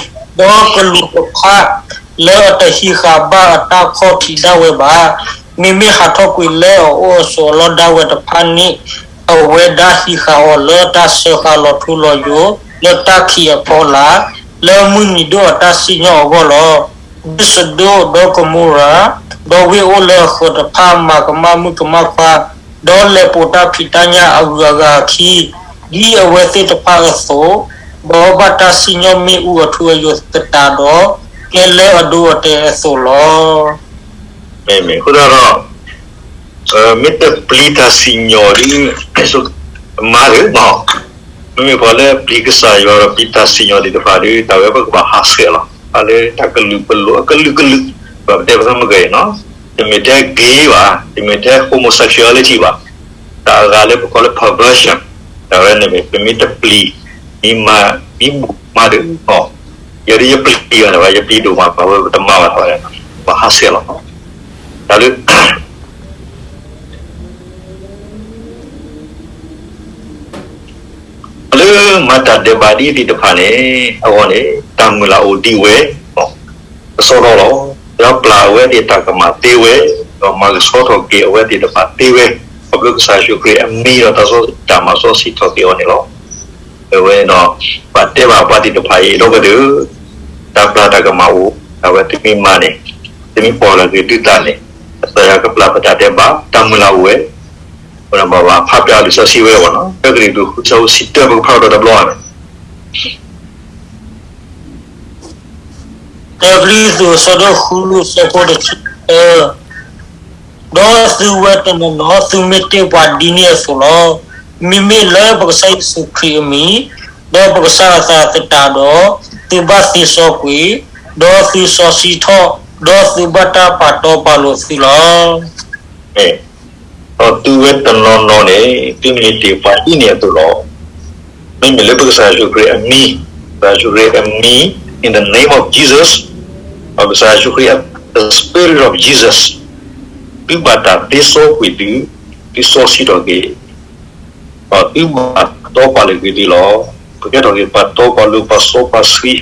ကလူးတဖၣ် လၢအတဟံးဃာ်ဘၣ်အတၢ်ခီၣ်ထံးဒၣ်ဝဲဘၣ်, မ့မ့ၢ်ဟးထီၣ်ကွံာ်လၢအအိၣ်အဆိးအလီၢ်ဒၣ်ဝဲတဖၣ်န့ၣ် အဝဲဒၣ်ဟံးဃာ်အီၤလၢတၢ်စၢဃာ်လီၤထူလီၤယိာ် လၢတၢ်ခံးအဖီလာ်, လၢမုၢ်နံၤဒိၣ်အတၢ်စံၣ်ညီၣ်အဂီၢ်လီၤ. ဒ်စဒိၣ်ဒီးကမိရၤ, ဒီးဝ့ၢ်အိၣ်လၢအဃၢၤတဖၣ် မၤကမၣ်မုၣ်ကမၣ်ခွါ, ဒီးလဲၤပိာ်တၢ်ဖံးတၢ်ညၣ်အဂုၤအဂၤအခံ, ဒ်အဝဲသ့ၣ်တဖၣ်အသိး, ဘၣ်ဘၣ်တၢ်စံၣ်ညီၣ်မ့ၣ်အူအထူအယိာ်သတးဒီး, ကဲလၢအဒိအတဲာ်အသိးလီၤ. မ့ၢ်အဃိသတးဒီး မ့ၢ်တပျံၤတၢ်စံၣ်ညီၣ်ဒ် မၤဂ့ၤနီၤ, မ့မ့ၢ်ပှၤလၢပျံၤကစၢ်ယွၤဒီးပျံၤတၢ်စံၣ်ညီၣ်သ့ၣ်တဖၣ်ဒီး တၢ်ဝဲပကဘၣ်ဟးဆှဲးလီၤ. ပှၤလၢတၢ်ကလုာ်ပလိာ်အကလုာ်ကလုာ်, ပှၤပတဲပသးမုၢ်ကဲၤနီၤ, တမ့ၢ်ထဲ gay ဘၣ်, တမ့ၢ်ထဲ homosexuality ဘၣ်, တၢ်အဂၤလၢပကိးလၢ perversion, တၢ်ဝဲန့ၣ်မ့ၢ် ပမ့ၢ်တပျံၤ မ့ၢ်မၤ မ့ၢ်ဘူၣ်မၤဒုး ယဲဒၣ်ယပျံၤဘၣ်န့ၣ်ဘၣ်, ယပျံၤဒိၣ်မးဘၣ်ဝဲ ပတမၤဘၣ်ထီၣ်ဝဲ, ပဟးဆှဲးလီၤ. တၢ်လၢ လၢမၤတၢ်ဒဲးဘးဒ်သ့ၣ်တဖၣ်န့ၣ် အဂီၢ်န့ၣ် တၢ်မုၢ်လၢ်အိၣ်ဒံးဝဲ ကစီဒီလီၤ. ဒီးပျၢ်အဝဲသ့ၣ်တၢ်ကမၣ်သ့ဝဲ, ဒီးမၤကဆှီထီၣ်က့ၤအဝဲသ့ၣ်တဖၣ်သ့ဝဲ, ခီဖျိကစၢ်ယ့ၣ်ၡူးခရံာ်အမံၤဒီးတၢ်စီဆှံတၢ်မၤစီဆှံထီၣ်က့ၤအီၤန့ၣ်လီၤ. အဝဲန့ၣ်ဒီး ပှၤတဲဘၣ်ပှၤသ့ၣ်တဖၣ်အံၤဒီးကဒုး တၢ်ပျၢ်တၢ်ကမၣ်အိၣ်, အဝဲတမ့ၢ်မၤန့ၣ်, တမ့ၢ်ပီၢ်လၢက့ၤဒုးသးန့ၣ်, ကစၢ်ယွၤကပျၢ်ပတၢ်ဒဲးဘး, တၢ်မုၢ်လၢ်အိၣ်ဝဲ, ပဘၣ်ဖးပျၢ်လံာ်စီဆှံဝဲအဂီၢ်နီၤ, တၢ်ကရံၣ်သူးဃုဆၢဖိတဆံတၢ ပကဖးဒီးတဘျီန့ၣ် တၢ်ကရံၣ်သူး အဆၢဒိၣ်ဃု အဆၢဖိတဆံတၢ, ဒီးသုဝဲတနီၤနီၤ သုမ့ၢ်တ့ၢ်ပှၤဒ်န့ၣ်အသိးလီၤ. မ့မ့ၢ်လၢပကစၢ်ယ့ၣ်ၡူးခရံာ်အမံၤ, ဒီးပကစၢ်အသးသတးဒီး, သုဘၣ်သ့စီကွံာ်, ဒီးသုစီဆှံထီၣ်, ဒီးသုဘၣ်တၢ်ပာ်တီပာ်လိၤသုလီၤ. ဒီးသုဝဲတနီၤနီၤန့ၣ် သုမ့ၢ်တ့ၢ်ပှၤဒ်န့ၣ်အသိးလီၤ. မ့မ့ၢ်လၢပကစၢ်ယ့ၣ်ၡူးခရံာ်အမံၤ, ကစၢ်ယ့ၣ်ၡူးခရံာ်အမံၤ, in the name of Jesus, ဒီးကစၢ်ယ့ၣ်ၡူးခရံာ် the Spirit of Jesus, သုဘၣ်တၢ်သ့စီကွံာ်သု, သုစီဆှံထီၣ်က့ၤ, ဒီးသုဘၣ်တီပာ်လိၤက့ၤသုလီၤ. ပကဲထီၣ်က့ၤပှၤတီပှၤလိၤ ပှၤစီပှၤဆှံ,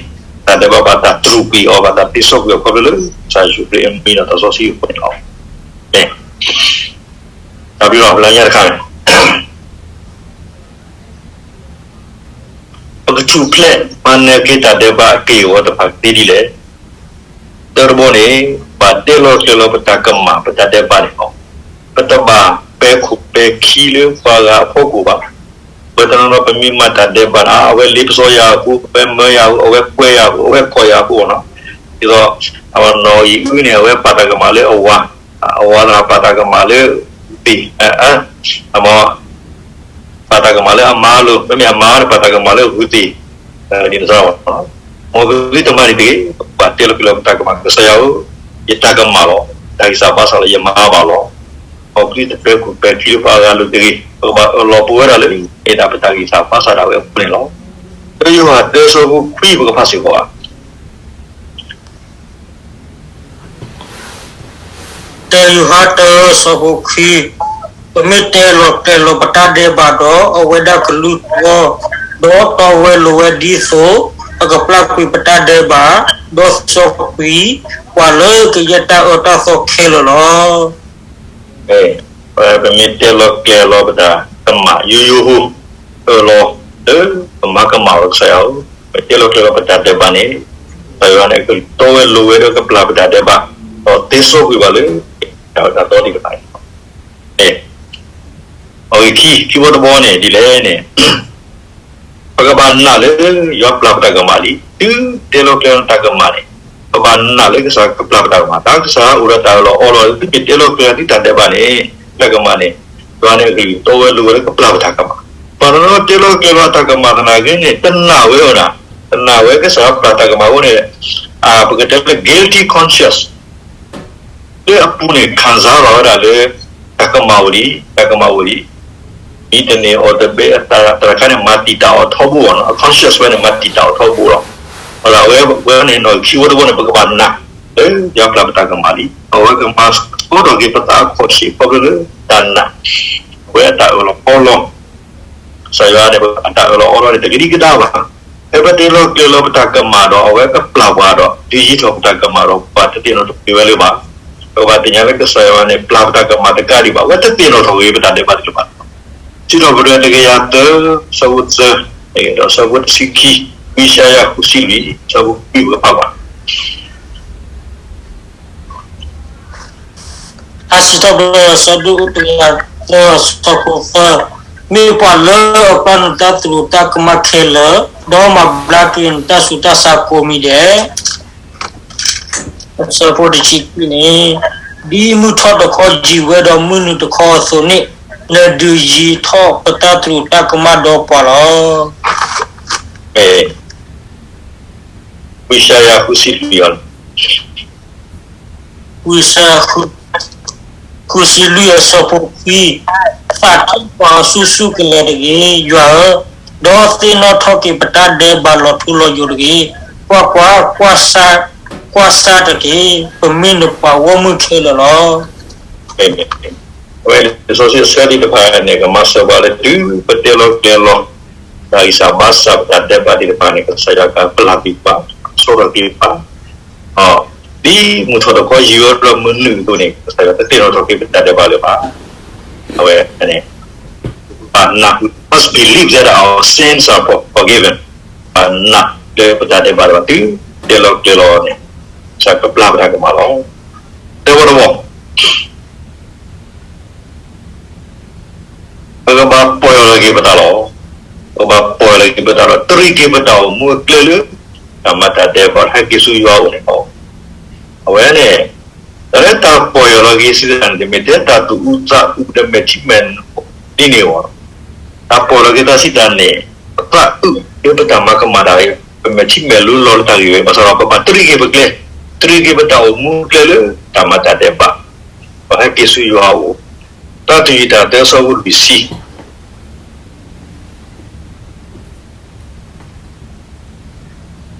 တၢ်ဒဲးဘးဘၣ်တၢ်တြူာ်ကွံာ်အီၤ ဘၣ်တၢ်သ့စီကွံာ်အီၤ ခီဖျိလၢ ကစၢ်ယ့ၣ်ၡူးခရံာ်အမံၤဒီးတၢ်စီဆှံအဃိန့ၣ်လီၤ. တၢ်ဘျုးလီၤ ပလၢညါတခါန့ၣ် ပကထူၣ်ဖျဲးမၤနၢၤက့ၤတၢ်ဒဲးဘးအက့ၢ်အဂီၤတဖၣ်သ့ဒ်လဲၣ်. တၢတဘီန့ၣ် ဘၣ်တဲလီၤကျဲၤလီၤ ပတၢ်ကမၣ် ပတၢ်ဒဲးဘးန့ၣ်လီၤ. ပတဘၣ်ပဲာ်ခိၣ်ပဲာ်ခံလၢပှၤဂၤအဖီခိၣ်ဘၣ်. ပ တနီၤနီၤ ပမ့ၢ်မၤတၢ်ဒဲးဘးန့ၣ် အဝဲလ့ပစီယၤအဃိ, အဝဲမၢယၤအဃိ, အဝဲကွဲယၤအဃိ, အဝဲကိးယၤအဃိနီၤ. ဒ်သိး အဝဲနီၢ်အံၤအုၣ်န့ၣ် အဝဲပာ်တၢ်ကမၣ်လၢအဝၤ, အဝၤသနာ်ပာ်တၢ်ကမၣ်လၢသ့ၣ်, အမ့ၢ် ပာ်တၢ်ကမၣ်လၢအမါအလိၤ, မ့မ့ၢ်အမါန့ၣ် ပာ်တၢ်ကမၣ်လၢအဂုၤသ့ၣ်, ဒ်န့ၣ်စ့ၢ်ကီး, မ်ပသုတမၤန့ၣ်တဂ့ၤ, ပကဘၣ်တဲလီၤကျဲၤလီၤပတၢ်ကမၣ်, ကစၢ်ယွၤဧၢ, ယတၢ်ကမၣ်လီၤ, တၢ်ဂံၢ်စၢ်ဘါစၢ်လီၤ, ယမါဘၣ်လီၤ. မ်ပသုတပဲာ်ကူၣ်ပဲာ်ချံလၢပှၤအဂၤအလိၤတဂ့ၤ, ပကဘၣ်အၢၣ်လီၤပဝဲဒၣ်လၢ မ့ၢ်ဒၣ်ပတၢ်ဂံၢ်စၢ်ဘါစၢ်ဒၣ်ဝဲအဃိန့ၣ်လီၤ. တၢယိၤဟၣ်တၢ ဆၢဖိခွံ ပကဖးစ့ၢ်ကီးဧါ. တၢယိၤဟၣ်တၢ ဆၢဖိခွံ, ပမ့ၢ်တဲလီၤကျဲၤလီၤပတၢ်ဒဲးဘးဒီး အဝဲဒၣ်ကလုၢ်ထီ, ဒီးတီဝဲလိၤဝဲဒ်သိး အကပျၢ်ကွံာ်ပတၢ်ဒဲးဘး, ဒီးစီဆှံကွံာ်ပှၤလၢကယဲၢ်တၢ်အၢတၢ်သီခဲလၢာ်လီၤ. ပမ့ၢ်တဲလီၤကျဲၤလီၤပတၢ်ကမၣ် ယိယိဖိ အၢၣ်လီၤလၢပမၤကမၣ်လီၤကစၢ်ယွၤဧၢ, ပတဲလီၤကျဲၤလီၤပတၢ်ဒဲးဘးန့ၣ်, ကစၢ်ယွၤန့ၣ် ကတီဝဲလိၤဝဲဒီးကပျၢ်ပတၢ်ဒဲးဘး, ဒီးသ့စီကွံာ်ပှၤလၢ တၢ်အၢတၢ်သီသ့ၣ်တဖၣ်န့ၣ်လီၤ. အဂ့ၢ်ခံ, ခံဘီတဘီန့ၣ် ဒ်လဲၣ်န့ၣ် ပကဘၣ်နာ်လၢ ယွၤပျၢ်ပတၢ်ကမၣ်လံ, တုၤတဲလီၤကျဲၤလီၤတၢ်ကမၣ်န့ၣ်, ပဘၣ်နာ်လၢကစၢ်ကပျၢ်ပတၢ်ကမၣ်, တၢ်ကစၢ်အိၣ်ဒီးတၢ်အၢၣ်လီၤအီလီၤ, သုမ့ၢ်တဲလီၤကျဲၤလီၤသုတၢ်ဒဲးဘးန့ၣ်, တၢ်ကမၣ်န့ၣ်, ယွၤန့ၣ်အကလုၢ်တီဝဲလိၤဝဲလၢကပျၢ်ပတၢ်ကမၣ်, ပှၤတနီၤနီၤတဲလီၤကျဲၤလီၤတၢ်ကမၣ်သနာ်က့န့ၣ် တနာ်ဝဲအီၤဒၣ်, တနာ်ဝဲကစၢ်ပျၢ်တၢ်ကမၣ်အဃိန့ၣ်, ပကတဲလၢ guilty conscience လၢအပူၤန့ၣ် ခံစားလီၤဝဲဒၣ်လၢ တၢ်ကမၣ်အိၣ်ဒံး, တၢ်ကမၣ်အိၣ်ဒံး, မ့တမ့ၢ်အီၤတဘ့ၣ်အသးတခါန့ၣ် မၤတံာ်တာ်အီၤထီဘိအီၤနီၤ, အ conscience ဝဲန့ၣ် မၤတံာ်တာ်အီၤထီဘိလီၤ. အဝဲန့ၣ်နီၢ်ခံဘီတဘီန့ၣ် ပကဘၣ်နာ်လၢ ယွၤပျၢ်ပတၢ်ကမၣ်လံ, အဝဲကမၤဆှၢထီၣ်က့ၤပသးအခီၣ်ဆ့ၣ်ခီဖျိလၢတၢ်နာ်, အဝဲအတၢ်အၢၣ်လီၤအီလီၤ ကစၢ်ယွၤန့ၣ် ပတၢ်အၢၣ်လီၤအီလီၤန့ၣ် တကဒံကဒါဘၣ်. ဖဲပတဲလီၤကျဲၤလီၤပတၢ်ကမၣ်ဒီး အဝဲကပျၢ်ပှၤဒီး ဒုးယံၤထီၣ်ပတၢ်ကမၣ်ဒီး ပှၤတသ့ၣ်နီၣ်ထီၣ်က့ၤဝဲလၢၤဘၣ်. ပဘၣ်သ့ၣ်ညါလၢကစၢ်ယွၤန့ၣ် ပျၢ်ပတၢ်ကမၣ်တကးဒံးဘၣ်, အဝဲတသ့ၣ်နီၣ်ထီၣ်က့ၤပတၢ်ဒဲးဘးတကပၤ. စံးထီၣ်ပတြၢၤတကယၤသၢ, ဆၢဖိသၢ, ဒီးဆၢဖိတဆံခံ, ဝံယၡါယၤဃုဆံလွံၢ်, ဆၢဖိခွံပကဖးဘၣ် တၢ်စံးထီၣ်ပတြၢၤ ဆၢဒိၣ်တကယၤသၢ, ဆၢဖိသၢ, မ့ၢ်ပှၤလၢအပျၢ်နတၢ်သရူးတၢ်ကမၣ်ခဲလၢာ်, ဒီးမၤဘျါက့ၤနတၢ်ဆူးတၢ်ဆါကိးမံၤဒဲး, ဆၢဖိတဆံခံန့ၣ်, ဒ်မုၢ်ထီၣ်တခီယံၤဝဲဒီးမုၢ်နုာ်တခီအသိးန့ၣ်, နဒုးယံၤထီၣ်ပတၢ်သရူးတၢ်ကမၣ်ဒီးပှၤလီၤ. ဝံယၡါယၤဃုဆံလွံၢ်အီၤ ဝံယၡါယၤ ဃုဆံလွံၢ်အဆၢဖိခွံ, သးထီၣ်ပှၤဆူၣ်ဆူၣ်ကလဲာ်တဂ့ၤ, ယွၤဧၢ, ဒီးသ့ၣ်နီၣ်ထီၣ်က့ၤပတၢ်ဒဲးဘးလီၤထူလီၤယိာ်တဂ့ၤ. ကွၢ်ကွၢ်, ကွၢ်စၢ်, ကွၢ်စၢ်တက့ၢ်, ပမ့ၢ်နပှၤဂီၢ်မုၢ်ခဲလၢာ်လီၤ. အဝဲလံာ်စီဆှံအဆၢသ့ၣ်တဖၣ်န့ၣ် ကမၤစၢၤပှၤလၢတုၤပတဲလီၤကျဲၤလီၤ တၢ်ဂံၢ်စၢ်ဘါစၢ် ပတၢ်ဒဲးဘးသ့ၣ်တဖၣ်န့ၣ် ကစၢ်ယွၤကပျၢ်က့ၤပှၤ, ဆီထီၣ်က့ၤပှၤ, ဒ်မုၢ်ထီၣ်တခီယံၤဝဲဒီးမုၢ်နုာ်အသိးန့ၣ် ကစၢ်ယွၤတသ့ၣ်နီၣ်ထီၣ်က့ၤပတၢ်ဒဲးဘးလၢၤဘၣ်. အဝဲန့ၣ် ပဘၣ်နာ်, we must believe that our sins are forgiven. ဘၣ်နာ်လၢပတၢ်ဒဲးဘးလၢၤဘၣ် တုၤတဲလီၤကျဲၤလီၤန့ၣ် ကစၢ်ကပျၢ်ပတၢ်ကမၣ်လီၤ. တၢ်ဘီတဘီ ပကဘၣ်ပီၢ်ယၢ်လီၤက့ၤပသးလီၤ. ပကဘၣ်ပီၢ်ယၢ်လီၤက့ၤပသးဒီး တရံးက့ၤပတၢ်အိၣ်မူအကျဲလၢ တၢ်မၤတၢ်ဒဲးဘးဟဲက့ၤဆူယွၤအအိၣ်န့ၣ်လီၤ. အဝဲန့ၣ် တၢ်လၢတၢ်ပီၢ်ယၢ်လီၤက့ၤစံးတၢ်န့ၣ် တမ့ၢ်ထဲတၢ်သူၣ်အုးသးအုးဒီးမဲာ်ထံမဲာ်နိ ဒ်န့ၣ်အဂီၢ်လီၤ. တၢ်ပီၢ်ယၢ်လီၤက့ၤသးစံးတၢ်န့ၣ် ပသးအုးလၢပတၢ်မၤကမၣ်တၢ်ဂ့ၤ, ပမဲာ်ထံမဲာ်လိလီၤလၢတၢ်ဂ့ၢ်ဝဲ, ဘၣ်ဆၣ်ဒီးပဘၣ်တရံးက့ၤပကျဲ, တရံးက့ၤပတၢ်အိၣ်မူအကျဲလၢ တၢ်မၤတၢ်ဒဲးဘး ပဟဲက့ၤဆူယွၤအအိၣ်. တၢ်တယုၢ်တၢ်သၢ ဆၢဖိလွံၢ်ဆံ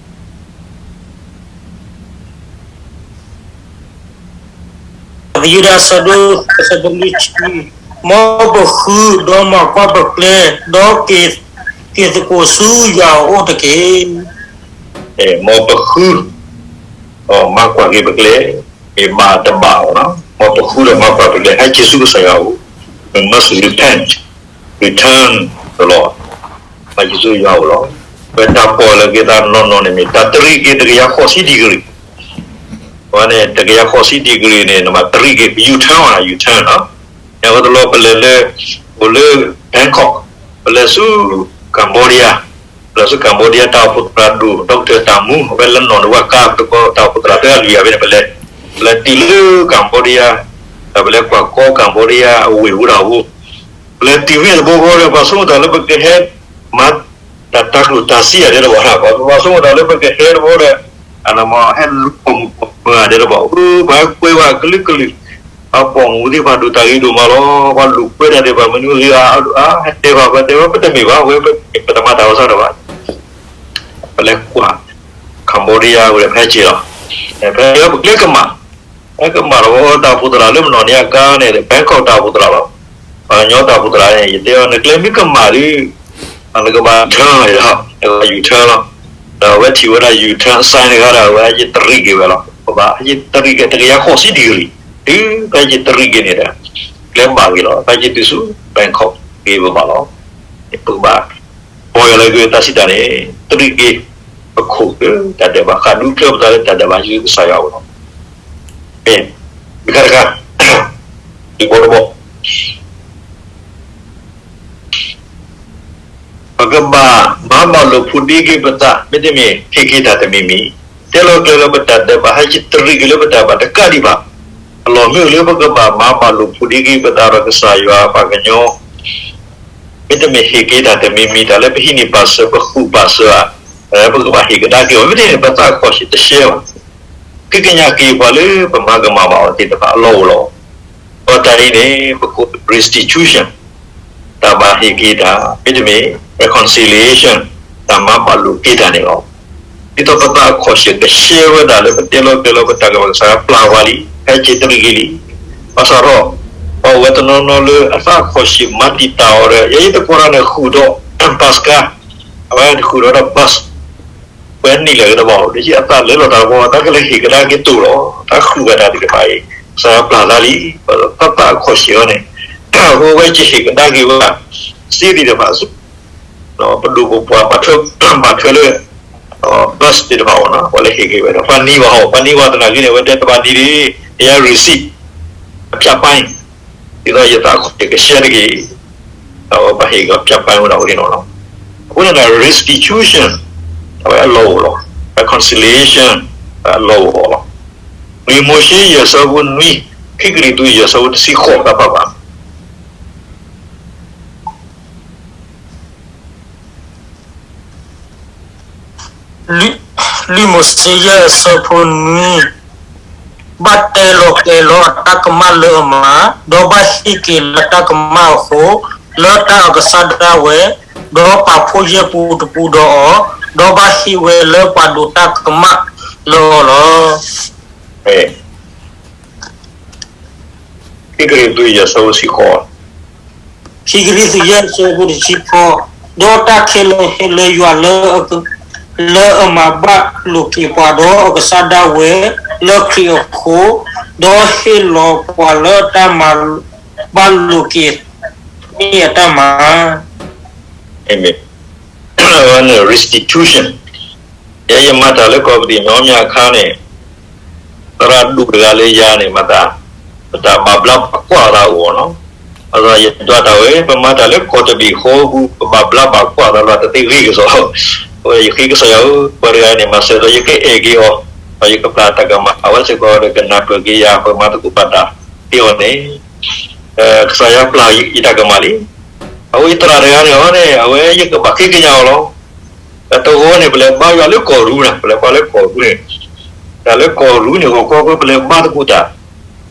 တၢ်တယုၢ်တၢ်သၢ ဆၢဖိလွံၢ်ဆံ, မ်ပဃုဒီးမၤကွၢ်ပကျဲ, ဒီးက့ၤသကိးဆူယွၤအအိၣ်တက့ၢ်. မ်ပဃု ဒီးမၤကွၢ်က့ၤပကျဲ, မ့ၢ်ဘၣ်တဘၣ်အီၤ, မ်ပဃုဒီးမၤကွၢ်ပကျဲ ဟဲက့ၤဆူကစၢ်ယွၤအအိၣ်, we must repent, return the Lord, ဟဲက့ၤဆူယွၤအအိၣ်လီၤ. ပတၢ်ပီၢ်ယၢ်လီၤက့ၤသးနီၢ်နီၢ်န့ၣ်မ့ၢ် တၢ်တရံးက့ၤတကယၤဃိးဆံ degree, အဝဲန့ၣ် တကယၤဃိးဆံ degree န့ၣ် နဘၣ်တရံးက့ၤ U-turn, U-turn လီၤ. အဃိသတးဒီး ပလဲၤလၢ အိၣ်လၢ Bangkok ပလဲၤဆူ Cambodia, ပလဲၤဆူ Cambodia တၢ်အိၣ်ဖှိၣ်သရၣ်ဒိၣ် ဒီကထၢၣ်တၢ်မူ အဝဲလၢနီၣ်ဒဝၣ်ကါ ပတကီတၢ်အိၣ်ဖှိၣ်သရၣ်သၢအလွံၢ်အဝဲန့ၣ် ပလဲၤ, ပလဲၤတုၤလၢ Cambodia, ဒီးပလဲၤကွၢ်ကီ Cambodia အဝ့ၢ်ဝူတၢ်အိၣ်ဖှိၣ်, ပလဲၤတုၤဖဲန့ၣ်တဘျီဃီဒီး ပှၤဆိကမိၣ်တၢ်လၢပကဟဲ မၤတၢ်တၤကျိၣ်တၤစ့ဧါဒဲးတဘၣ်, ပှၤဆိကမိၣ်တၢ်လၢပကဟဲတဘျီဒီး ဟဲလူၤပိာ်မုၣ်ပိာ်မၢၤဧါဒဲးတဘၣ်, ပှၤကွဲးဝဲကလုာ်ကလုာ်, ပှၤပိာ်မုၣ်သ့ၣ်တဖၣ်ဒိၣ်တၢ်ဂ့ၤဒိၣ်မးလီၤ, ပှၤလူၤကွဲးတၢ်သ့ၣ်တဖၣ်မနုၤဂ့ၤဧါ, ဟဲတဲဘၣ် ပှၤတဲဝဲပတမ့ၢ်ဘၣ်, ဝဲပတမၤတၢ်အီၣ်ဆၣ်တဘၣ်, ပလဲၤကွၢ် Cambodia ဝဲဖဲက့ၤလီၤ, ဖဲပကျဲကမၣ် ပကျဲကမၣ်တဝီတၢ်အိၣ်ဖှိၣ်သရၣ်လၢမနီၣ်န့ၣ်အကါန့ၣ် Bangkok တၢ်အိၣ်ဖှိၣ်သရၣ်လီၤ, ပှၤကညီတၢ်အိၣ်ဖှိၣ်သရၣ်န့ၣ် ယတဲအီၤ နကျဲမ့ၢ်ကမၣ်ဒီး နကဘၣ် turn လီၤ, နကဘၣ် U-turn လီၤ, ဒီးအဝဲထံၣ်ဝဲဒၣ် U-turn sign တဂၤဒီး အဝဲဟဲက့ၤတရံးက့ၤဝဲလီၤ, ပဘၣ်ဟဲက့ၤတရံးက့ၤ တကယၤဃိးဆံ degree တုၤဖဲဟဲက့ၤတရံးက့ၤန့ၣ်ဒီး ကျဲမၣ်ဂ့ၤလီၤ, ဖဲဟဲက့ၤတုၤဆူ Bangkok ဂ့ၤပဘၣ်လီၤ, ပကဘၣ် ပီၢ်ယၢ်လၢက့ၤတၢ်စံးတၢ်န့ၣ် တရံးက့ၤ ပခိၣ်က့ၤတၢ်ဒဲးဘး ဃၣ်ဒူကျၢပသးလၢတၢ်ဒဲးဘး ယုကစၢ်ယွၤအအိၣ်လီၤ, တခါတခါ တဘီတဘီ ပကဘၣ်မၤဘၣ်လိာ်ဖိးဒ့က့ၤပသး မ့တမ့ၢ်ဟ့ၣ်က့ၤတၢ်တမံၤမံၤ, တဲလီၤကျဲၤလၢပတၢ်ဒဲးဘး ဟဲက့ၤတရံးက့ၤလၢပတၢ်ဘၣ်တကးဒံးဘၣ်, အလီၢ်မ့ၢ်အိၣ်လၢပကဘၣ်မၤဘၣ်လိာ်ဖိးဒ့က့ၤပသးဒီးကစၢ်ယွၤပှၤကညီ မ့တမ့ၢ်ဟ့ၣ်က့ၤတၢ်တမံၤမံၤ တၢ်လၢပဟံးန့ၢ်ပာ်စၢၤ ပဃုာ်ပာ်စၢၤဧါ, ပကဘၣ်ဟ့ၣ်ကဒါက့ၤအီၤ မ့တမ့ၢ်ပသးခီၣ်ဆံးတရှဲဘၣ်, ဃ့ကညးက့ၤပှၤလၢပမၤကမၣ်ဘၣ်အီၤသ့ၣ်တဖၣ်အလီၢ်အိၣ်လီၤ, ဒီးတၢ်အံၤန့ၣ် ပကိး restitution တၢ်ဘၣ်ဟ့ၣ်က့ၤတၢ် မ့တမ့ၢ် reconciliation တၢ်မၤဘၣ်လိာ်က့ၤတၢ်န့ၣ်လီၤ. ဒ်သိးပသးခီၣ်ဆံးကရှဲဝဲဒၣ်လၢပတဲလီၤကျဲၤလီၤပတၢ်ကမၣ် ကစၢ်ယွၤပျၢ်ဝဲလံ ဟဲက့ၤတရံးက့ၤလံ, ဘၣ်ဆၣ်ဒီး ပှၤအိၣ်ဝဲတနီၤနီၤလၢအသးခီၣ်ဆံးမၤတံာ်တာ်အီၤဒီး ယဲယသကိးတၢ်န့ၣ်ဃုာ်ဒီး bus ကါ, အဝဲဃုာ်ဒီးဒီး bus ဝဲနံၣ်လၢာ်ကတဘၣ် ဒ်ယအသးလဲၤလီၤတၢ်ဘီ တၢ်ကလဲၤဟ့ၣ်ကဒါက့ၤတိၢ်လီၤ, တၢ်ဃုာ်ဘၣ်တၢ်သ့ၣ်တဖၣ်အံၤ ကစၢ်ယွၤပျၢ်သးလံ, ပသးခီၣ်ဆံးအီၤန့ၣ် အဃိဝဲကဟ့ၣ်ကဒါက့ၤဝဲ စ့သ့ၣ်တဖၣ်ဆူ ပဒိၣ်ပပှၢ် ဘၣ်ထွဲလၢ bus သ့ၣ်တဖၣ်အီၤ ပှၤလၢဟ့ၣ်က့ၤဝဲဒီး ပှၤနံၤဘၣ်ဟီ ပှၤနံၤဘၣ်သနာ်က့န့ၣ် အဝဲတဲတဘၣ်နံၤဒ် ယ receipt အဖၠၣ်ပၢၢ် ဒ်သိးယသးခီၣ်ဆံးကရှဲတက့ၢ်, အဝဲပှၤဟ့ၣ်က့ၤအဖၠၣ်ပၢၢ်ဝဲဒၣ်ဝဲန့ၣ်လီၤ. အဃိန့ၣ်ဒီး restitution အဝဲအလီၢ်အိၣ်လီၤ, reconciliation အလီၢ်အိၣ်လီၤ. လွံၢ်မိၤၡ့ယဲၢ်ဆၢဖိနွံ, ခံကရံၣ်သူးယဲၢ်ဆၢဖိတဆံဃိး တၢ်ဖးဘၣ် လွံၢ်မိၤၡ့ယဲၢ်ဆၢဖိနွံ, ဘၣ်တဲလီၤကျဲၤလီၤအတၢ်ကမၣ်လၢအမၤ, ဒီးဘၣ်ဟ့ၣ်က့ၤလၢတၢ်ကမၣ်အဃိ, လၢတၢ်အကစၢ်ဒၣ်ဝဲ, ဒီးပာ်ဖှိၣ်ယဲၢ်ပူတပူဒီးအီၤ, ဒီးဘၣ်ဟ့ၣ်ဝဲလၢပှၤဒိးတၢ်ကမၣ်လၢအီၤလီၤ. ခံကရံၣ်သူးယဲၢ်ဆၢဖိတဆံဃိး, ခံကရံၣ်သူးယဲၢ်ဆၢဖိတဆံဃိး, ဒီးတၢ်ခဲလၢာ်ဟဲလၢယွၤလၢ လၢအမၤဘၣ်လိာ်က့ၤပှၤဒီးအကစၢ်ဒၣ်ဝဲလၢခရံာ်အဃိ, ဒီးဟ့ၣ်လီၤပှၤလၢတၢ်မၤဘၣ်လိာ်က့ၤန့ၣ်အတၢ်မၤ restitution ယဲယမၤတၢ်လၢကီၢ်ပတံၣ်ညီမးအခါန့ၣ် သရၣ်ဒိၣ်တဂၤလၢယၤန့ၣ် မၤသး ပတၢ်ဘၣ်ဘျါဘၣ်ကွၢ်သးအိၣ်နီၤ. အသိးယဒွးတၢ်ဝဲ ပမၤတၢ်လၢကီၢ်တဘ့ၣ်ဃီပူၤ ပဘၣ်ဘျါဘၣ်ကွၢ်သးလီၤ တသ့ဂ့ၤကစီၣ်. အဝဲယဃ့ကစၢ်ယွၤဧၢ ပှၤတဂၤန့ၣ် မၤစၢၤဒီးယကအဲၣ်က့ၤအီၤ, ဒီးယကပျၢ်တၢ်ကမၣ် အဝဲစ့ၢ်ကီးဒီးကနၢ်ပၢၢ်က့ၤယၤ ပကမၤသကိးဘၣ်တၢ်သ့အီၤန့ၣ် ကစၢ်ယွၤပျၢ်ယတၢ်ကမၣ်လံ. အဃိယသရၣ်တဂၤန့ၣ်အီၤန့ၣ် အဝဲယကဘၣ်ဃ့ကညးအီၤလီၤ. တဂီၤန့ၣ် ပလဲၤဘါယွၤလၢကီၢ်ရူၤန့ၣ်, ပလဲၤဘါလၢကီၢ်ရူၤန့ၣ်, တၢ်လၢကီၢ်ရူၤန့ၣ် ဂီၤခီခီ ပလဲၤဘါသကိးတၢ်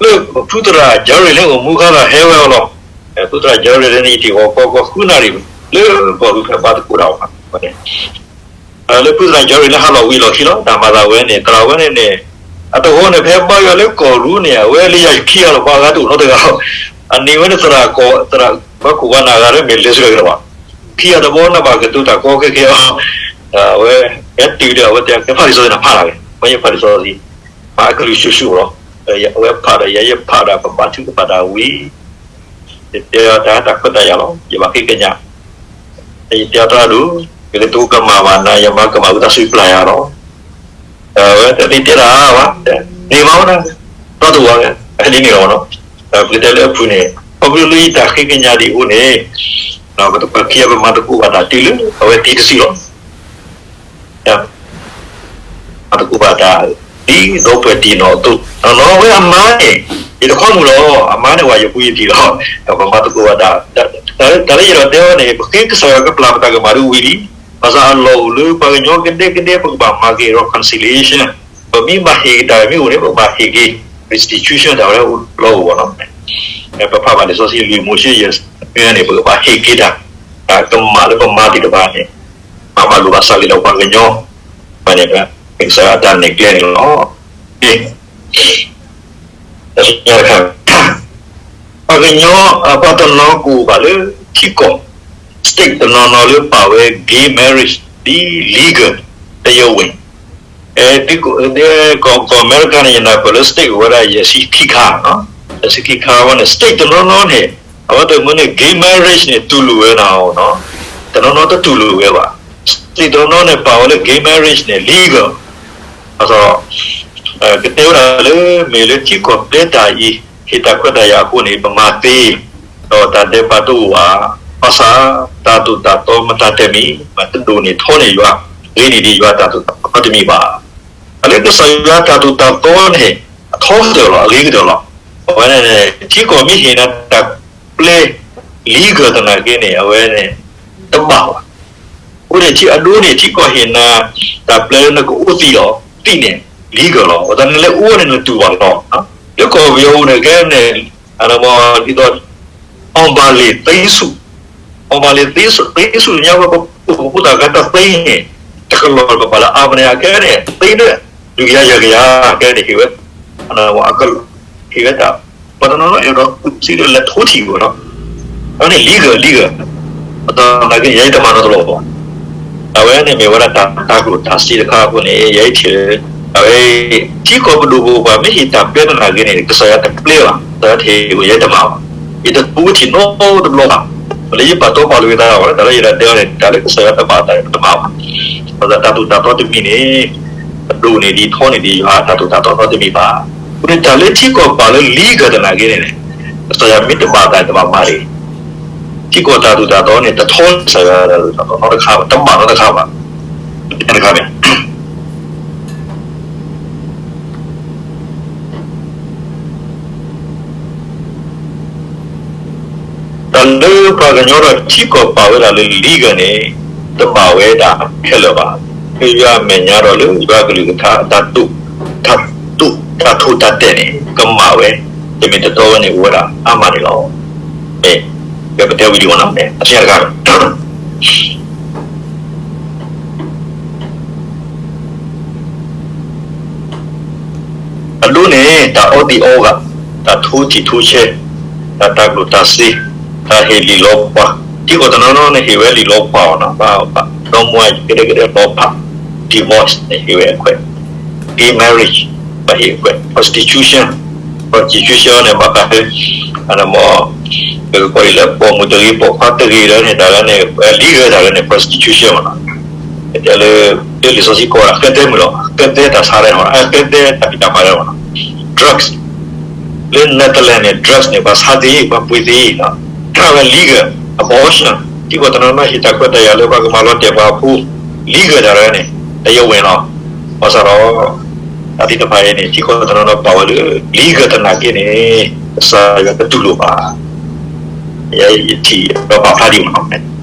လၢဖုသရၣ်ကၠီရံၤလၢအိၣ်မူခါဒီးဟဲဝဲအီၤလီၤ. ဖုသရၣ်ကၠီရံၤလၢန့ၣ် ယထံၣ်ဂီၤခီခီဃုနၣ်ရံၣ် လၢကီၢ်ရူၤဖဲဘါသကိးတၢ်အီၤ လၢဖုသရၣ်ကၠီရံၤလၢဟးလီၤဝံၤလီၤခံလီၤ တၢ်မၤသးဝဲန့ၣ် သရၣ်ဝဲန့ၣ်န့ၣ် အတဂီၤန့ၣ် ဖဲဘါယွၤလၢကီၢ်ရူၤန့ၣ် အဝဲလၢယၤယခံဂၤလီၤ ပှၤဂၤတအိၣ်နီတဂၤလီၤ. အန့ၣ်ဝဲန့ၣ်သရၣ်ကီၢ် သရၣ်ပှၤကိးဂၤနၤဂၤလၢမဲာ်လဲၤဆူတဂၤလီၤဘၣ်. ခံဂၤတဘီနဘၣ်ကတိၤတၢ်ကီခဲခဲအီၤ အဝဲ ဟဲတုၤဒီးအဝဲတဲ ကဲဖးလံာ်စီဆှံနဖးလၢ်ဝဲ ဝဲယဖးလံာ်စီဆှံ မၤအကလုၢ်ဆူၣ်ဆူၣ်လီၤ. အဝဲဖးဒီးယၤ ယဖးဒီးပဘါထုကဖၣ်တၢ်ဝံၤ ယတဲတၢ်တၢ်ခွဲးတၢ်ယာ်လီၤ ယဘၣ်ဃ့ကညး ယတဲအီၤသရၣ်ဒိၣ် ယကတိၤကမၣ်ဘၣ်နၤ ယမၤကမၣ်ဝံသးစူၤပျၢ်ယၤလီၤ. အဝဲတသ့တဲတၢ်ဘၣ် န့ၢ်ဘၣ်ဝဲဒၣ် တီတအိၣ်ဝဲ ဒ်န့ၣ်လီၤနီၤ. ပကတဲလၢအဖုၣ်န့ၣ် ခီဖျိလၢယတၢ်ဃ့ကညးဒံးအဃိန့ၣ် ပှၤခံဂၤပမၤသကိးဘၣ်တၢ်တုၤလၢအဝဲသံတစုလီၤ. မၤသကိးဘၣ်တၢ် ဒ်သိးပှဲၤတံၢ်နီၣ်အသိး, နီၢ်နီၢ်ဝဲအမါန့ၣ် ယတခီမုၢ်လီၤ, အမါန့ၣ်ဝဲယပူၤယတံၢ်လီၤ. ပမၤသကိးဘၣ်တၢ် တၢ်လၢယဒီးတဲအီၤန့ၣ် ပဃ့ကစၢ်ယွၤကပျၢ်ပတၢ်ကမၣ်ဒ်ဝံၤလံ. ဘၣ်ဆၣ်အလီၢ်အိၣ်လၢပှၤကညီကဒဲကဒဲ ပကဘၣ်မၤက့ၤ reconciliation, ပမ့ၢ်ဘၣ်ဟ့ၣ်က့ၤတၢ်မ့ၢ်အိၣ်န့ၣ် ပကဘၣ်ဟ့ၣ်က့ၤ restitution တၢ်ဝဲလီၢ်အိၣ်ဘၣ်နီၤ. ပဖးဘၣ်လံာ်စီဆှံလွံၢ်မိၤၡ့ယဲၢ်ဆၢန့ၣ် ပကဘၣ်ဟ့ၣ်က့ၤတၢ် တၢ်ကမၣ်လၢပမၤသ့ၣ်တဖၣ်န့ၣ် မၤဘၣ်လိာ်ဘၣ်စးက့ၤဒီးပှၤကညီ ဘၣ်န့ၣ် ကစၢ်ယွၤအတၢ်နဲၣ်ကျဲန့ၣ်လီၤ. ပှၤကညီ ပှၤတနီၤကအိၣ်ဘၣ်လၢထံကီၢ် state တနီၤနီၤလၢပာ်ဝဲ gay marriage ဒ် legal တရားဝင် ကီၢ်အမဲရကၤန့ၣ် ယနၢ်ပၢၢ်လၢ state အိၣ်ဝဲဒၣ်ယဲၢ်ဆံခံခါ, ယဲၢ်ဆံခံခါဝဲန့ၣ် state တနီၤနီၤန့ၣ် အဝဲသ့ၣ်မ့ၢ်န့ၣ် gay marriage န့ၣ် တူၢ်လိာ်ဝဲဒၣ်အီၤနီၤ, တနီၤနီၤတတူၢ်လိာ်ဝဲဘၣ်. state တနီၤနီၤန့ၣ် ပာ်ဝဲလၢ gay marriage န့ၣ် legal ဘၣ်ဆၣ် ကတဲဝဲဒၣ်လၢ မ့ၢ်လၢထံကီၢ်သၢတၢ်အံၤ ဟ့ၣ်တၢ်ခွဲးတၢ်ယာ်အဃိန့ၣ် ပမၤသ့, ဒီးတၢ်ဒဲးဘးတအိၣ်ဘၣ်. ဘၣ်ဆၣ် တၢ်သိၣ်တၢ်သီမတၤတမံၤ မၤတဒိၣ်န့ၢ်ထီန့ၢ်ယွၤ, ဂ့ၤန့ၢ်ဒံးယွၤတၢ်သိၣ်တၢ်သီတမံၤဘၣ်. တၢ်လၢကစၢ်ယွၤတၢ်သိၣ်တၢ်သီန့ၣ် အထီကတၢၢ်လီၤ, အဂ့ၤကတၢၢ်လီၤ. အဝဲန့ၣ် ထံကီၢ်မ့ၢ်ဟ့ၣ်နၤတၢ်ပျဲ legal သနာ်က့န့ၣ် အဝဲန့ၣ် တဘၣ်ဘၣ်. အဃိန့ၣ် ထံအဒိန့ၣ် ထံကီၢ်ဟ့ၣ်နၤ တၢ်ပျဲလၢနကအိၣ်သံလီၤ, သံန့ၣ် legal လီၤ. အဃိသတးနလဲၤအိၣ်န့ၣ် နတူၢ်ဘၣ်လီၤ. လၢကီၢ်ပယီၤပူၤန့ၣ် ကဲန့ၣ် ဒ်သိး အီၣ်ဘၣ်လ့ၣ်သ့ဆူၣ်, အီၣ်ဘၣ်လ့ၣ်သ့ဆူၣ် သ့ဆူၣ်ညါဝဲ ပဖိသၣ်ခါတၢ်သ့န့ၣ် တကလီၢ်ကပာ်လၢအါမးန့ၣ် အကဲန့ၣ် သ့လၢ ဒုးကယၤယၤကယၤ ကဲန့ၣ် ဟ့ၣ်ဝဲ ဟ့ၣ်ဝဲတၢ် ပှၤတနီၤနီၤအဲၣ်ဒိးစံးလၢလဲၤထိထံၣ်ဝဲနီၤ, အဝဲန့ၣ် legal legal, ပသနာ်က့ ယဲယတမၤနီတလီၢ်ဘၣ်. အဝဲန့ၣ်မ့ၢ်ဝဲဒၣ်တၢ်တၢ်ကျိၣ်တၢ်စ့တခါအဃိန့ၣ် ယဲယထံၣ်လၢ အဝဲ ထံကီၢ်ပဒိၣ်ပပှၢ်မ့ၢ်ဟ့ၣ်တၢ်ပျဲသနာ်က့န့ၣ် ကစၢ်ယွၤတပျဲဘၣ်, ကစၢ်ယွၤတဟ့ၣ်ဝဲ ယဲတမၤဘၣ်. ယတသူထံၣ်နီတဘျီဘၣ်. လၢယပာ်တီပာ်လိာ်သးဘၣ် တၢ်လၢယဒၣ်တဲအီၤန့ၣ် တၢ်လၢကစၢ်ယွၤတဘၣ်သးန့ၣ် ပတမၤဘၣ်. ပသးတၢ်သိၣ်တၢ်သီတမံၤန့ၣ် ပဒိၣ်န့ၢ်ဒံးထီန့ၢ်ဒံးယွၤတၢ်သိၣ်တၢ်သီနီတမံၤဘၣ်. အဃိန့ၣ် တၢ်လၢထံကီၢ်ပာ်လၢ legal သနာ်က့န့ၣ် ကစၢ်ယွၤမ့ၢ်တဘၣ်သးန့ၣ် တဘၣ်မၤလံ. ထံကီၢ်တၢ်သိၣ်တၢ်သီန့ၣ် တထီန့ၢ်ကစၢ်ယွၤတၢ်သိၣ်တၢ်သီနီတခါဘၣ်, တဘၣ်နီတခါဘၣ်. တခါန့ၣ် တၢ်လၢပှၤကညီဒီးထံကီၢ်ပာ်ဝဲဒၣ်လၢ legal န့ၣ် တဘၣ်ဝဲဒၣ်ခဲလၢာ်ဘၣ်. လၢယွၤအမဲာ်ညါဒီးလၢယွၤကလုၢ်ကထါ တၢ်တိာ် တၢ်တိာ် တၢ်ထိၣ်တၢ်တဲာ်န့ၣ် ကမၣ်ဝဲ တမ့ၢ်တတီဝဲန့ၣ် အိၣ်ဝဲဒၣ်အါမးန့ၣ်လီၤ. မ့ၢ် ပတဲဝံၤလံမ့ၢ်နီၤ အဆၢတခါ အဒိန့ၣ် တၢ်အီသံးအီဂၤ, တၢ်ထိထံၣ်ထိဆဲး, တၢ်တၢ်ကျိၣ်တၢ်စ့, တၢ်ဟ့ၣ်လံာ်လီၤပှၢ်, ထံကီၢ်တနီၤနီၤန့ၣ် ဟ့ၣ်ဝဲလံာ်လီၤပှၢ်အီၤနီၤ, ဘၣ်ဘၣ် ဒီမါကဒဲကဒဲလီၤဖး, divorce န့ၣ် ဟ့ၣ်ဝဲအခွဲး, gay marriage ဘၣ်ဟ့ၣ်အခွဲး, prostitution, prostitution န့ၣ် ဘၣ်ဃးလၢ အမ့ၢ် ပကကွၢ်အံၤလၢ ပိာ်မုၣ်တဂ့ၤပိာ်ခွါတဂ့ၤဒီးန့ၣ် တၢ်လၢန့ၣ် legal တၢ်လၢန့ၣ် prostitution မ့ၢ်နီၤ. တဲလၢ လၢလံာ်စီဆှံကိးဝဲဒၣ် ဃဲသဲမုၣ်လီၤ, ဃဲသဲတၢ်ဆါရဲၣ်နီၤ, ဃဲသဲတၢ်ဖံးတၢ်မၤရဲၣ်မ့ၢ်နီၤ. drugs လၢ Netherlands န့ၣ် drugs န့ၣ် ပှၤဆါသ့ ပှၤပှ့ၤသ့နီၤ. အဝဲ legal, abortion ထံကီၢ်တနီၤနီၤ ဟ့ၣ်တၢ်ခွဲးတၢ်ယာ်လၢပှၤကမၤလီၤတဲာ်ပှၤအဖိ legal တၢ်လၢန့ၣ် တရားဝင်လီၤ. ဘၣ်ဆၣ်ဒီး တၢ်သ့ၣ်တဖၣ်အံၤန့ၣ် ထံကီၢ်တနီၤနီၤပာ်ဝဲလၢ legal သနာ်က့န့ၣ် ကစၢ်ယွၤတတူၢ်လိာ်ဘၣ်. ယဲယထံၣ်ဒီးပာ်ဖျါဒံးမ့ၢ်နီၤ.